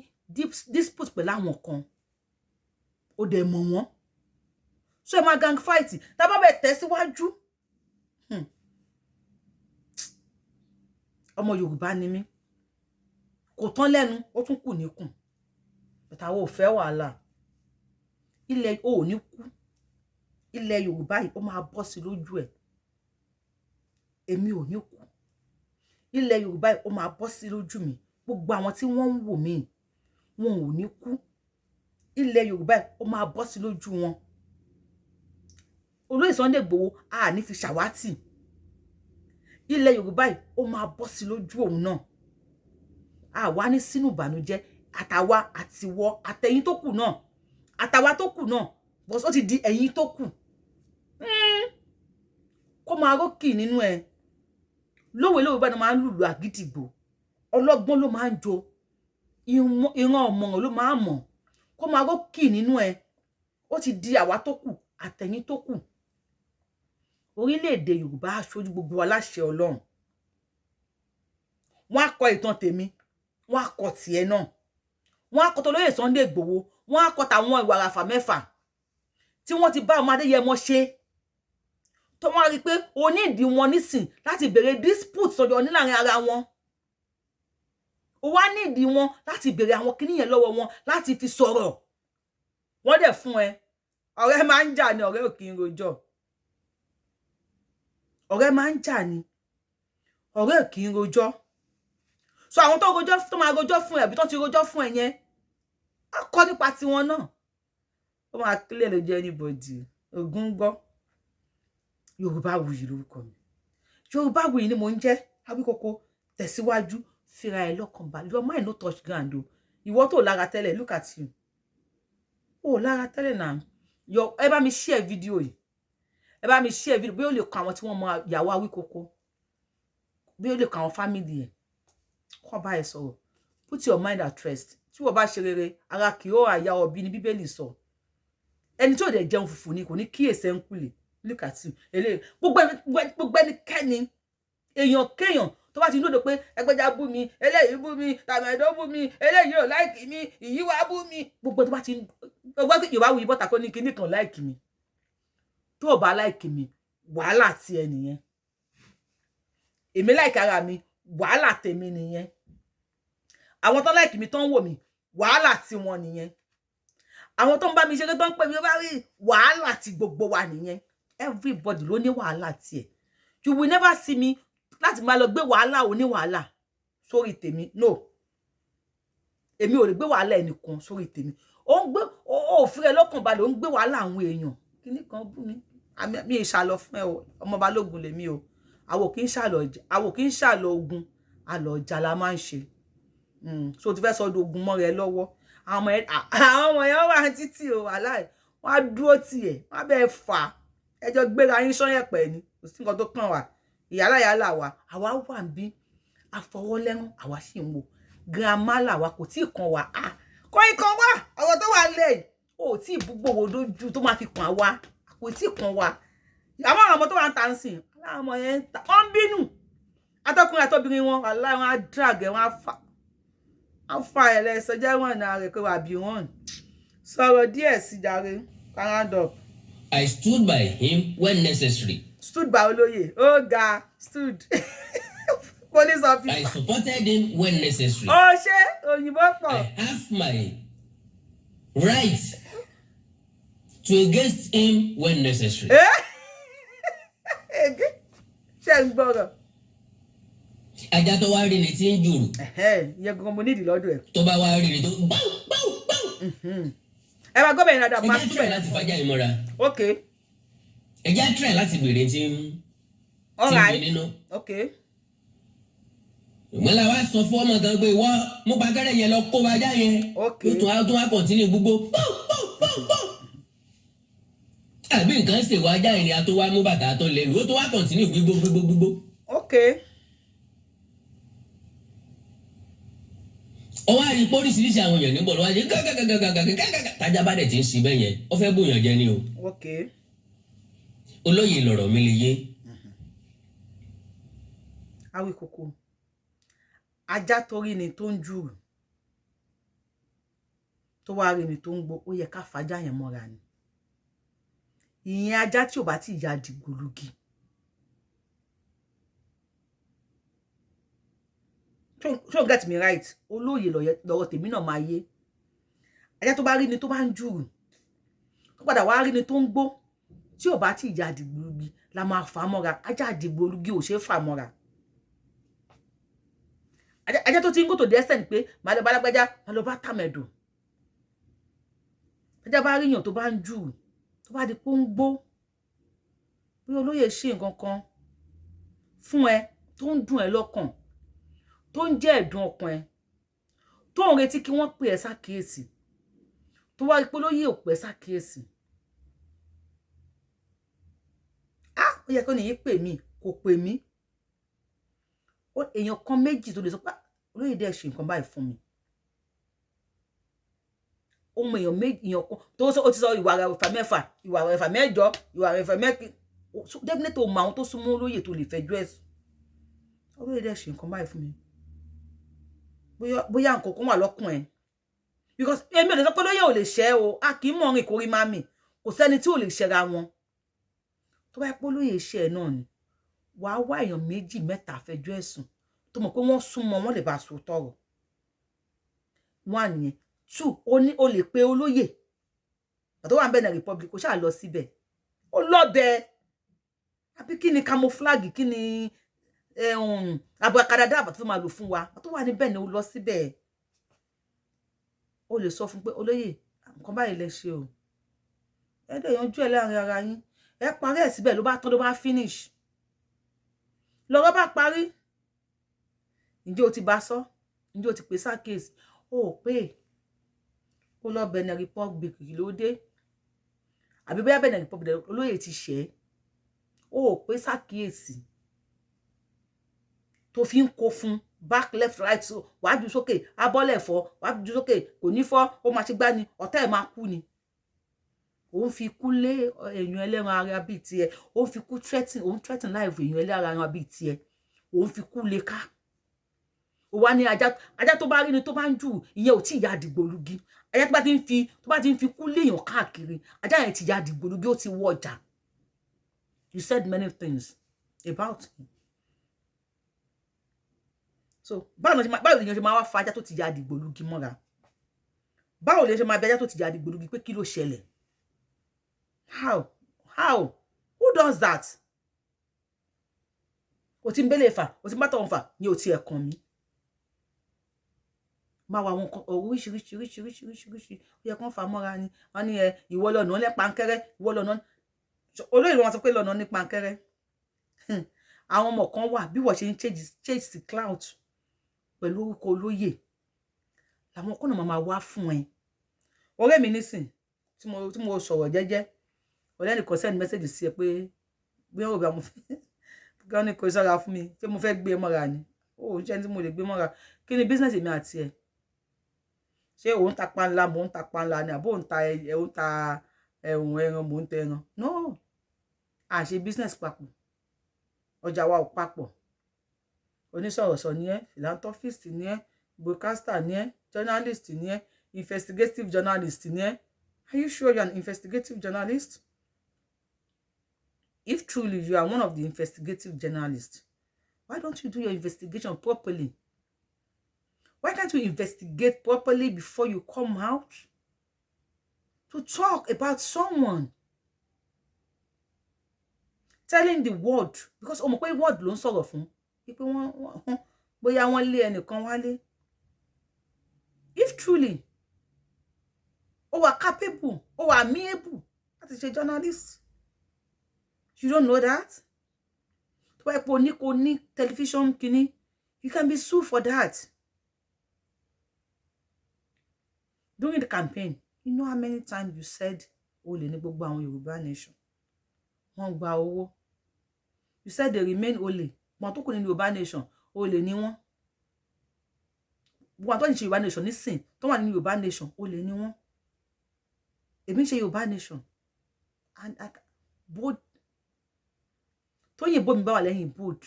dispute pẹ̀lú àwọn kan, ó dẹ̀ mọ̀ wọ́n. So ẹ máa gang fight. Tá a bá bẹ̀ tẹ̀síwájú, ọmọ Yorùbá ni mí, kò tán lẹ́nu, ó tún kù níkùn. Bàtà àwọn ò fẹ́ wàhálà ilẹ̀. O ò ní kú. Ilẹ̀ Yorùbá yìí, ó máa bọ́ sí lójú ẹ̀. Èmi ò ní kú. Ilẹ̀ Yorùbá yìí, ó máa bọ́ sí lójú mi. Gbogbo àwọn tí wọ́n ń wò mí, wọn ò ní kú. Ilẹ̀ Yorùbá yìí, ó máa bọ́ sí lójú wọn. Olóyè Sunday Igboho, a ní fi ṣàwátì. Ilẹ̀ Yorùbá yìí, ó máa bọ́ sí lójú òun náà. A wá ní sínú ìbànújẹ́, àtàwa àtiwọ àtẹ̀yin tó kù náà, àtàwa tó kù náà bọ́s. Ó ti di ẹ̀yin tó kù. Kó máa rókì nínú ẹ lówe lówe bá ní máa ń lùlù àgídìgbò. Ọlọ́gbọ́n ló máa ń jó, ìran ọ̀mọ̀ràn ló máa ń mọ̀. Kó máa rókì nínú ẹ. Ó ti di àwa tó kù àtẹ̀yin tó kù. Orílẹ̀-èdè Yorùbá, aṣojú gbogbo wa láṣẹ Ọlọ́run. Wọ́n á kọ ìtàn tèmi, wọ́n á kọ tiẹ̀ náà, wọ́n á kọ tolóyè Sunday Igboho, wọ́n á kọ tàwọn ìwàràfà mẹ́fà tí wọ́n ti bá ọmọ Adéyẹmọ ṣe, tó wọ́n á rí i pé onídìí wọn nísìn láti bèrè dispute sọjọ́ ní láàrin ara wọn. Ó wá nídìí wọn láti bèrè àwọn kíní yẹn lọ́wọ́ wọn láti fi sọ̀rọ̀. Wọ́n dẹ̀ fún ẹ. Ọ̀rẹ́ máa ń jà ní, ọ̀rẹ́ ò kì í rojọ́. Ọ̀rẹ́ máa ń jà ní, ọ̀rẹ́ ò kì í rojọ́. So àwọn tó rojọ́, tó máa rojọ́ fún ẹ, àbí tó ti rojọ́ fún ẹ yẹn, á kọ́ nípa tiwọn náà. Ó máa clear lójú anybody. Ògún gbọ́. Yorùbá Wuyì lórúkọ mi. Yorùbá Wuyì ni mò ń jẹ́. Awíkókó tẹ̀síwájú. Fira ẹ lọ́kàn balẹ̀. Your mind no touch ground o. Ìwọ tó lára tẹ́lẹ̀, look at you. Ó lára tẹ́lẹ̀ náà. Yọ, ẹ bá mi share fídíò yìí. Ẹ bá mi share fídíò, bí ó lè kọ àwọn tí wọ́n mọ ìyàwó Awíkókó, bí ó lè kọ àwọn family ẹ̀, kọ́ bá ẹ sọ̀rọ̀. Put your mind at rest. Tí wọ́n bá ṣe rere, ara kì ó àyà ọ̀bí ni Bíbélì sọ. Ẹni tí ò dẹ̀ jẹun fùfú ni kò ní kíyèsí ẹ̀ ń kulè. Look at you. Eléyìí, gbogbo ẹnikẹ́ni, èèyàn kéèyàn tó bá ti lóde pé ẹgbẹ́já bú mi, eléyìí bú mi, tàmẹ̀dọ́ bú mi, eléyìí ò like mi, ìyíwá bú mi, gbogbo tó bá ti gbogbo Yorùbá Wuyì bọ́ta kó ní kinní kan like mi, tó o bá like mi, wàhálà ti ẹ nìyẹn. Èmi like ara mi, wàhálà tèmi nìyẹn. Àwọn tó like mi, tó ń wò mí, wàhálà tí wọn nìyẹn. Àwọn tó ń bá mi ṣeré, tó ń pè mí bá rí, wàhálà tí gbogbo wa nìyẹn. Everybody ló ní wàhálà tiẹ̀. You will never see me láti máa lọ gbé wàhálà oní wàhálà sórí tèmi. No, èmi ò lè gbé wàhálà ẹnìkan sórí tèmi. Ó ń gbé, ó fi rẹ lọ́kàn balẹ̀, ó ń gbé wàhálà àwọn èèyàn. Kíní kan bú mi, mi ì ṣàlọ fún ẹ o. Ọmọ balógun lèmi o. Àwọn kì í ṣàlọ, àwọn kì í ṣàlọ ogun. Àlọ ọjà la máa ń ṣe. So ti fẹ́ sọ ogun mọ́ rẹ lọ́wọ́. Àwọn ọmọ yẹn wà títì o. Wàhálà ẹ̀, wọ́n á dúró tiẹ̀, wọ́n á bẹ́ẹ̀ fà á. Ẹjọ́ gbéra yín sọ́yẹ̀pẹ̀ ni. Kò sí nǹkan tó kàn wá. Ìyálà yálà wa, àwa wà ń bí àfọwọ́lẹ́rán, àwa sì ń wò. Girama làwa, kò tí ì kàn wá. À kọ́ ikàn wá. Ọ̀rọ̀ tó wà lẹ́yìn ó tí ì bú gbòòwò lójú tó máa fi kàn wá, kò tí ì kàn wá. Àmọ́ àwọn ọmọ tó wà ń ta ń sìn, àwọn ọmọ yẹn ń ta, wọ́n ń bínú. Atọ́kùnrin àtọ́bìnrin wọn, wàláhì, wọn á drag ẹ̀, wọ́n á fà ẹ̀ lẹ́sẹ̀ jẹ́ wọ́n náà rẹ̀ pé wà bí wọ́n sọ̀rọ̀ díẹ̀ sí jàre. Round up. I stood by him when necessary. Stood by olóyè. Ó ga. Stood police I officer. supported him when necessary. Ó ṣe òyìnbó pọ̀. I have my right to against him when necessary. Ṣe ń gbọ́rọ̀? Ajá tó wá rí ni tí ń jùrù. Ìyẹn gangan mo nídìí lọ́dọ̀ ẹ̀. Tó bá wá rí ni tó gbáù gbáù gbáù. Ẹ máa gbọ́ bẹ̀rẹ̀ dáadáa. Ẹ Máa jẹ́ tún try bẹ̀rẹ̀. láti fàjà ìmọ̀ra. Ok. Ẹ jẹ́ try láti béèrè tí ń All tí ń bí right. nínú. Ok. Ìwọ́n la wá sọ fún ọmọ kan pé wọ́n mú pakẹ́rẹ́ yẹn lọ kó ajá yẹn. Ok. Yóò tún wá continue gbogbo gbáù gbáù gbáù gbáù. Àbí nǹkan ṣèwọ ajá yẹn ni a tó wá mú bàtà tó lẹ́nu, ó tó wá continue gbígbó gbígbó gbígbó. Ok. Ó wá rí póríṣiríṣi àwọn èèyàn níbọ̀ lọ́wọ́ ṣe gágàgàgàgàgàgàgà. Tájá bá dẹ̀ ti ń ṣe bẹ́ẹ̀ yẹn, ó fẹ́ bòyàn jẹ ni o. Ok. Olóyè lọ̀rọ̀ mi lè yé. Awíkókó, ajá tó rí ni tó ń jùrù, tó wá rí ni tó ń gbó, ó yẹ ká fàájà yẹn mọ́ra ni. Ìyẹn ajá tí ò bá ti ya dìgbòlugi. Ṣó get me right? Olóyè lọ́rọ̀ tèmi náà máa yé. Ajá tó bá rí ni tó bá ń jùrù, tó padà wá rí ni tó ń gbó, tí Tí ò bá tí ì ya dìgbòlugi la máa fà á mọ́ra. Ajá dìgbòlugi ò ṣeé fà mọ́ra. Ajá tó ti ń go to the extent pé màá lọ bá lágbájá, màá lọ bá tàmẹ̀dù. Ajá bá ríyàn tó bá ń jù, tó bá di pé ó ń gbó, bí olóyè ṣe nǹkan kan fún ẹ tó ń dùn ẹ lọ́kàn, tó ń jẹ́ ẹ̀dùn ọkàn ẹ, tó ń retí kí wọ́n pè ẹ́ sákìyèsí, tó wá rí pé olóyè ò pè ẹ́ sákìyèsí, ah, ó yẹ kó nìyí pè mí, kò pè mí. Èèyàn kan méjì tó lè sọ pé, "Ah, olóyè dẹ̀ ṣe nǹkan báyìí fún mi." Ohun èèyàn méjì, èèyàn kan tó sọ, ó ti sọ ìwà rẹ̀ ẹ̀fà mẹ́fà, ìwà rẹ̀ ẹ̀fà mẹ́jọ, ìwà rẹ̀ ẹ̀fà mẹ́kì. Definitely o mọ àwọn tó súnmọ́ olóyè tó lè fẹjọ́ ẹ̀sùn, "Olóyè dẹ̀ ṣe nǹkan báyìí fún mi." Bóyá nǹkan kan wà lọ́kùn ẹ̀, because èmi ò lè sọ pé olóyè ò lè ṣẹ́ o. A kì í mọ̀ rìn kórí má mì. Kò sẹ́ni tí ò lè ṣẹra wọn. Tó bá yẹ pé olóyè ṣe ẹ náà ni, wàá wá èèyàn méjì mẹ́ta fẹjọ́ ẹ̀sùn tó mọ̀ pé wọ́n súnmọ́, wọ́n lè bá a sọ tọrọ. One yẹn. Two, ó ní o lè pe olóyè tó wà ní Benin Republic, kò ṣáà lọ síbẹ̀, ó lọ́bẹ̀ àbí kí ni camouflage, kí ni abracadabra tó máa lò fún wa tó wà ní Benin. Ó lọ síbẹ̀, ó lè sọ fún pé, "Olóyè, nǹkan báyìí lẹ ṣe o." Ẹ dẹ̀ yanjú ẹ̀ láàrin ara yín, ẹ parí ẹ̀ síbẹ̀, ló bá tán, ló bá finish, lọ́rọ̀ bá parí. Ǹjẹ́ o ti bá sọ? Ǹjẹ́ o ti pè sákèsì? O ò pé ó lọ Benin Republic ló dé, àbí bóyá Benin Republic olóyè ti ṣẹ́, o ò pé sákèsì tó fi ń kó fún back, left, right. So wàá ju sókè, abọ́lẹ̀ fọ́, wàá ju sókè, kò ní fọ́, ó máa ṣe gbá ni, ọ̀tá ẹ̀ máa kú ni. Òun fi kú lé èèyàn ẹlẹ́ran ara bíi tiẹ̀, òun fi kú threaten, òun threaten life èèyàn ẹlẹ́ran ara bíi tiẹ̀, òun fi kú lé ká. Ó wá ní ajá, ajá tó bá rí ni tó bá ń jù, ìyẹn ò tí ì ya dìgbòlugi. Ajá tó bá ti ń fi kú léèyàn káàkiri, ajá yẹn ti ya dìgbòlugi, ó ti wọ ọjà. You said many things about him. So báwo lèèyàn ṣe máa wá fa ajá tó ti ya dìgbòlugi mọ́ra? Báwo lèèyàn ṣe máa bí ajá tó ti ya dìgbòlugi pé kí ló ṣẹlẹ̀? How? Who does that? O ti ń bẹ́lẹ̀ fà, o ti ń bá tọ̀hún fà ní, o ti ẹ̀ kàn mí. Máa wọ àwọn nǹkan oríṣiríṣi oríṣiríṣi oríṣiríṣi. Ó yẹ kán fà mọ́ra ni. Wọ́n ní ẹ ìwọ lọ́nà ní pankẹ́rẹ́, ìwọ lọ́nà olóyè. Wọn sọ pé lọ́nà ní pankẹ́rẹ́. Àwọn ọmọ kan wà, bí wọ́n ṣe ń chase clout pẹ̀lú orúkọ olóyè, làwọn kan náà máa wá fún ẹ. Ọ̀rẹ́ mi nísìn tí mo sọ̀rọ̀ jẹ́jẹ́, ọ̀rẹ́ nìkan send message sí ẹ pé bí wọ́n rò bí àwọn fẹ́ kí wọ́n ní kò sọ́ra fún mi, tí mo fẹ́ gbé mọ́ra ni. Ó ń ṣe tí mo lè gbé mọ́ra. Kí ni business mi àti ẹ̀? Ṣé òun ta panla, mò ń ta panla ni, àbó òun ta ẹ̀hún ẹran, mò ń tẹ ẹran? No, à ṣe business papọ̀, ọjà wa ò papọ̀. Onísọ̀rọ̀sọ̀ ni ẹ́, philanthropist ni ẹ́, broadcaster ni ẹ́, journalist ni ẹ́, investigative journalist ni ẹ́. Are you sure you are an investigative journalist? If truly you are one of the investigative journalists, why don't you do your investigation properly? Why can't you investigate properly before you come out to talk about someone, telling the world? Because o mọ̀ pé world ló ń sọ̀rọ̀ fún wípé wọ́n bóyá wọ́n lé ẹnìkan wálé. If truly ó wà capable, ó wà amiable láti ṣe journalist, you don't know that tó bá yẹ pé o ní kò ní television kínní, you can be sued for that. During the campaign, you know how many times you said olè ní gbogbo àwọn Yorùbá nation, wọ́n gba owó. You said they remain olè. Wọn tó kù nínú Yorùbá nation, olè ní wọ́n. Wọn tó ń ṣe Yorùbá nation nísìn, tó wà nínú Yorùbá nation, olè ní wọ́n. Èmi ń ṣe Yorùbá nation and I bold. Tóyìnbó mi bá wà lẹ́yìn bold,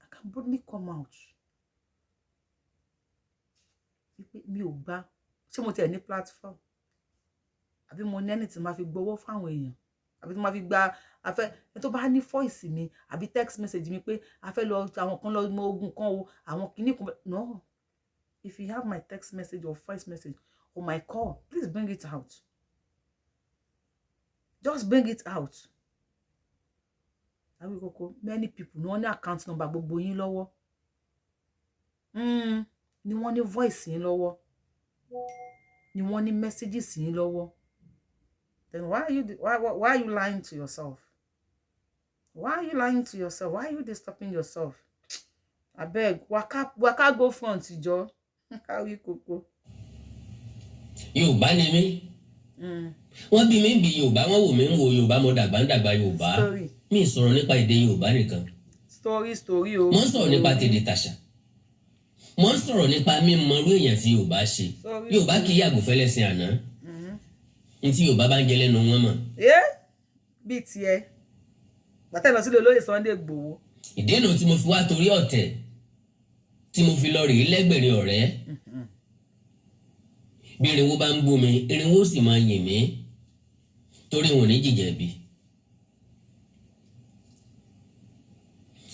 I can boldly come out wípé mi ò gbà. Ṣé mo tiẹ̀ ní platform, àbí mo ní ẹni tí máa fi gbowó fáwọn èèyàn, àbí tí máa fi gba afẹ́ ẹni tó bá ní voice mi àbí text message mi pé a fẹ́ lọ, àwọn kan lọ mọ ogun kan o, àwọn kìíní kan? No. If you have my text message or voice message or my call, please bring it out. Just bring it out. Awíkókó, many people ni wọ́n ní account number gbogbo yín lọ́wọ́, ni wọ́n ní voice yín lọ́wọ́, ni wọ́n ní messages yín lọ́wọ́. Then why are you lying to yourself? Why are you lying to yourself? Why are you disturbing yourself? Abeg, waka waka go front jọ, Awíkókó. Yorùbá ni mí. Wọ́n bí mi ń bí Yorùbá, wọ́n wò mí ń wo Yorùbá, mo dàgbà ń dàgbà Yorùbá. Story. Mi ì sọ̀rọ̀ nípa èdè Yorùbá nìkan. Story, story o. Mo ń sọ̀rọ̀ nípa tèdè tàṣà, mo ń sọ̀rọ̀ nípa mímọ̀ irú èèyàn tí Yorùbá ṣe. Story. Yorùbá kì í yàgò fẹ́lẹ́sìn àná ní tí Yorùbá bá ń jẹ lẹ́nu wọn mọ̀. Ẹ bíi tiẹ̀ gbàtẹ́ lọ sílé olóyè Sunday Igboho. Ìdènà tí mo fi wá torí ọ̀tẹ̀ tí mo fi lọ rèé lẹ́gbẹ̀rin ọ̀rẹ́, bí irinwó bá ń bú mi, irinwó sì máa yìn mí, torí wọn ò ní jìjẹ̀bi.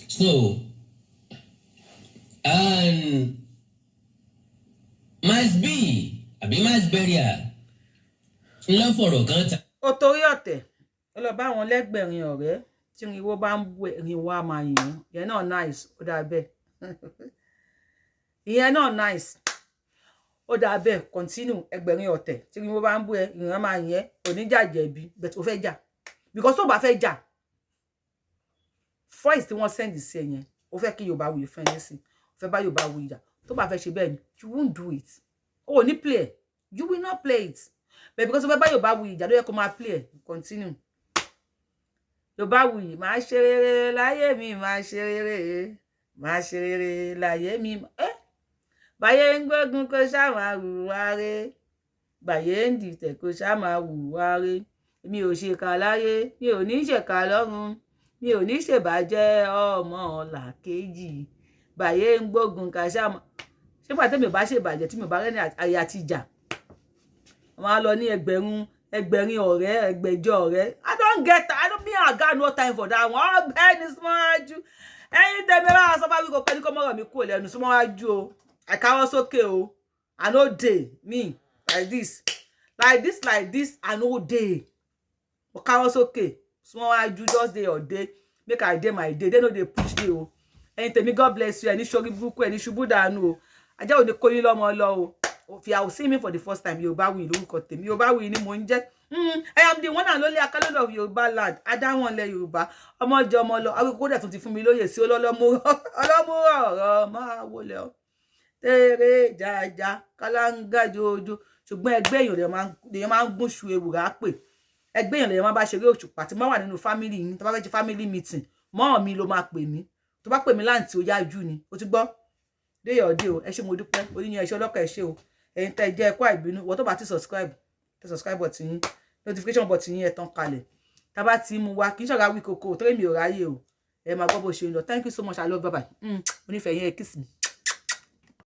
So mass b àbí mass burial ńlọ́fọ̀rọ̀ kan ta. Ó torí ọ̀tẹ̀ ó lọ bá àwọn lẹ́gbẹ̀rin ọ̀rẹ́, tí irinwó bá ń bú ẹ, irinwó á máa yìn ín. Ìyẹn náà nice, ó dáa bẹ́ẹ̀. Ìyẹn náà nice, ó dáa bẹ́ẹ̀. Continue. Ẹgbẹ̀rin ọ̀tẹ̀, tí irinwó bá ń bú ẹ, ìrìn á máa yìn ẹ́, oníjà jẹ̀bi, but ó fẹ́ jà, because tó bá fẹ́ jà, voice tí wọ́n send sí ẹ yẹn, ó fẹ́ kí Yorùbá wuyì fún ẹ nísìn, ó fẹ́ bá Yorùbá wuyì jà. Tó bá fẹ́ ṣe bẹ́ẹ̀ ni, you won't do it. O ò ní play ẹ̀, you will not play it, but because ó fẹ́ bá Yorùbá wuyì jà ló yẹ kó máa play ẹ̀. Continue. Yorùbá wuyì, máa ṣe rere láyé mi, máa ṣe rere, máa ṣe rere láyé mi. Ẹ báyé ń gbógun, kó ṣáà máa hùwà re, báyé ń dìtẹ̀, kó ṣáà máa hùwà re. Mi ò ṣèkà láyé, mi ò ní ṣèkà lọ́run, mi ò ní ṣèbàjẹ́ ọmọ làkejì. Báyé ń gbógun, ká ṣáà máa ṣé pàtẹ́ mi ò bá ṣèbàjẹ́, tí mi ò bá rẹ́ni àyè àti ìjà, wọ́n á lọ ní ẹgbẹ̀rún ẹgbẹ̀rin ọ̀rẹ́, ẹgbẹ̀jọ ọ̀rẹ́. I don't get, I don't, me, I got no time for that one. Ọ̀gbẹ́ni súnmọ́wájú, ẹ̀yin tẹ̀mí bá wa sọ fún wíkọ pé ní kó mọ̀rọ̀ mi kúrò lẹ́nu. Súnmọ́wájú o, àìkáwọ́ sókè o. I no dey, me like this, like this, like this, I no dey. Mo káwọ́ sókè. Súnmọ́wájú, just dey your day, make I dey my day. They no dey push dey o. Ẹ̀yin tèmi, God bless you. Ẹni ṣorí burúkú, ẹni ṣubú dànù o. Ajá ò ní kó yín lọ́mọ lọ o. If you see me for the first time, Yorùbáwùyí lórúkọ tèmi, Yorùbáwùyí ni mò ń jẹ́. I am the one and only Akalolo of Yorùbá land, adáwọn ilẹ̀ Yorùbá, ọmọ jẹ ọmọ lọ. Awíkó dẹ̀ tún ti fún mi lóye sí ọlọ́mú ọ̀rọ̀ máa wọlé ọ tẹ́rẹ̀ jàjà kálángá jojo. Ṣùgbọ́n ẹgbẹ́ èèyàn lèèyàn máa ń gúnṣu ewùrà pè, ẹgbẹ́ èèyàn lèèyàn máa bá ṣeré òṣùpá. Tí máa wà nínú family yín, tó bá fẹ́ ṣe family meeting mọ́ mi, ló máa pè mí. Tó bá pè mí láǹtí, ó yájú ni ó ti gbọ́ dé ọ̀dẹ́ o. Ẹ ṣé, mo dúpẹ́. Oníyan ẹ̀ṣọ́ ọlọ́kọ̀, ẹ ṣé o. Ẹ̀yin tẹ́ jẹ́ ẹ̀kọ́ àìbínú wọ́n, tó bá ti subscribe, tẹ subscribe button yín, notification button yín, ẹ̀ tán kalẹ̀. Tá bá ti mú wa, kì í ṣọ̀rọ̀ Awíkókó torí mi ò ráyè o. Ẹ máa gbọ́ bó ṣe ń lọ. Thank you so much. I love you. Bye bye. Onífẹ̀ẹ́ yẹn, kiss me.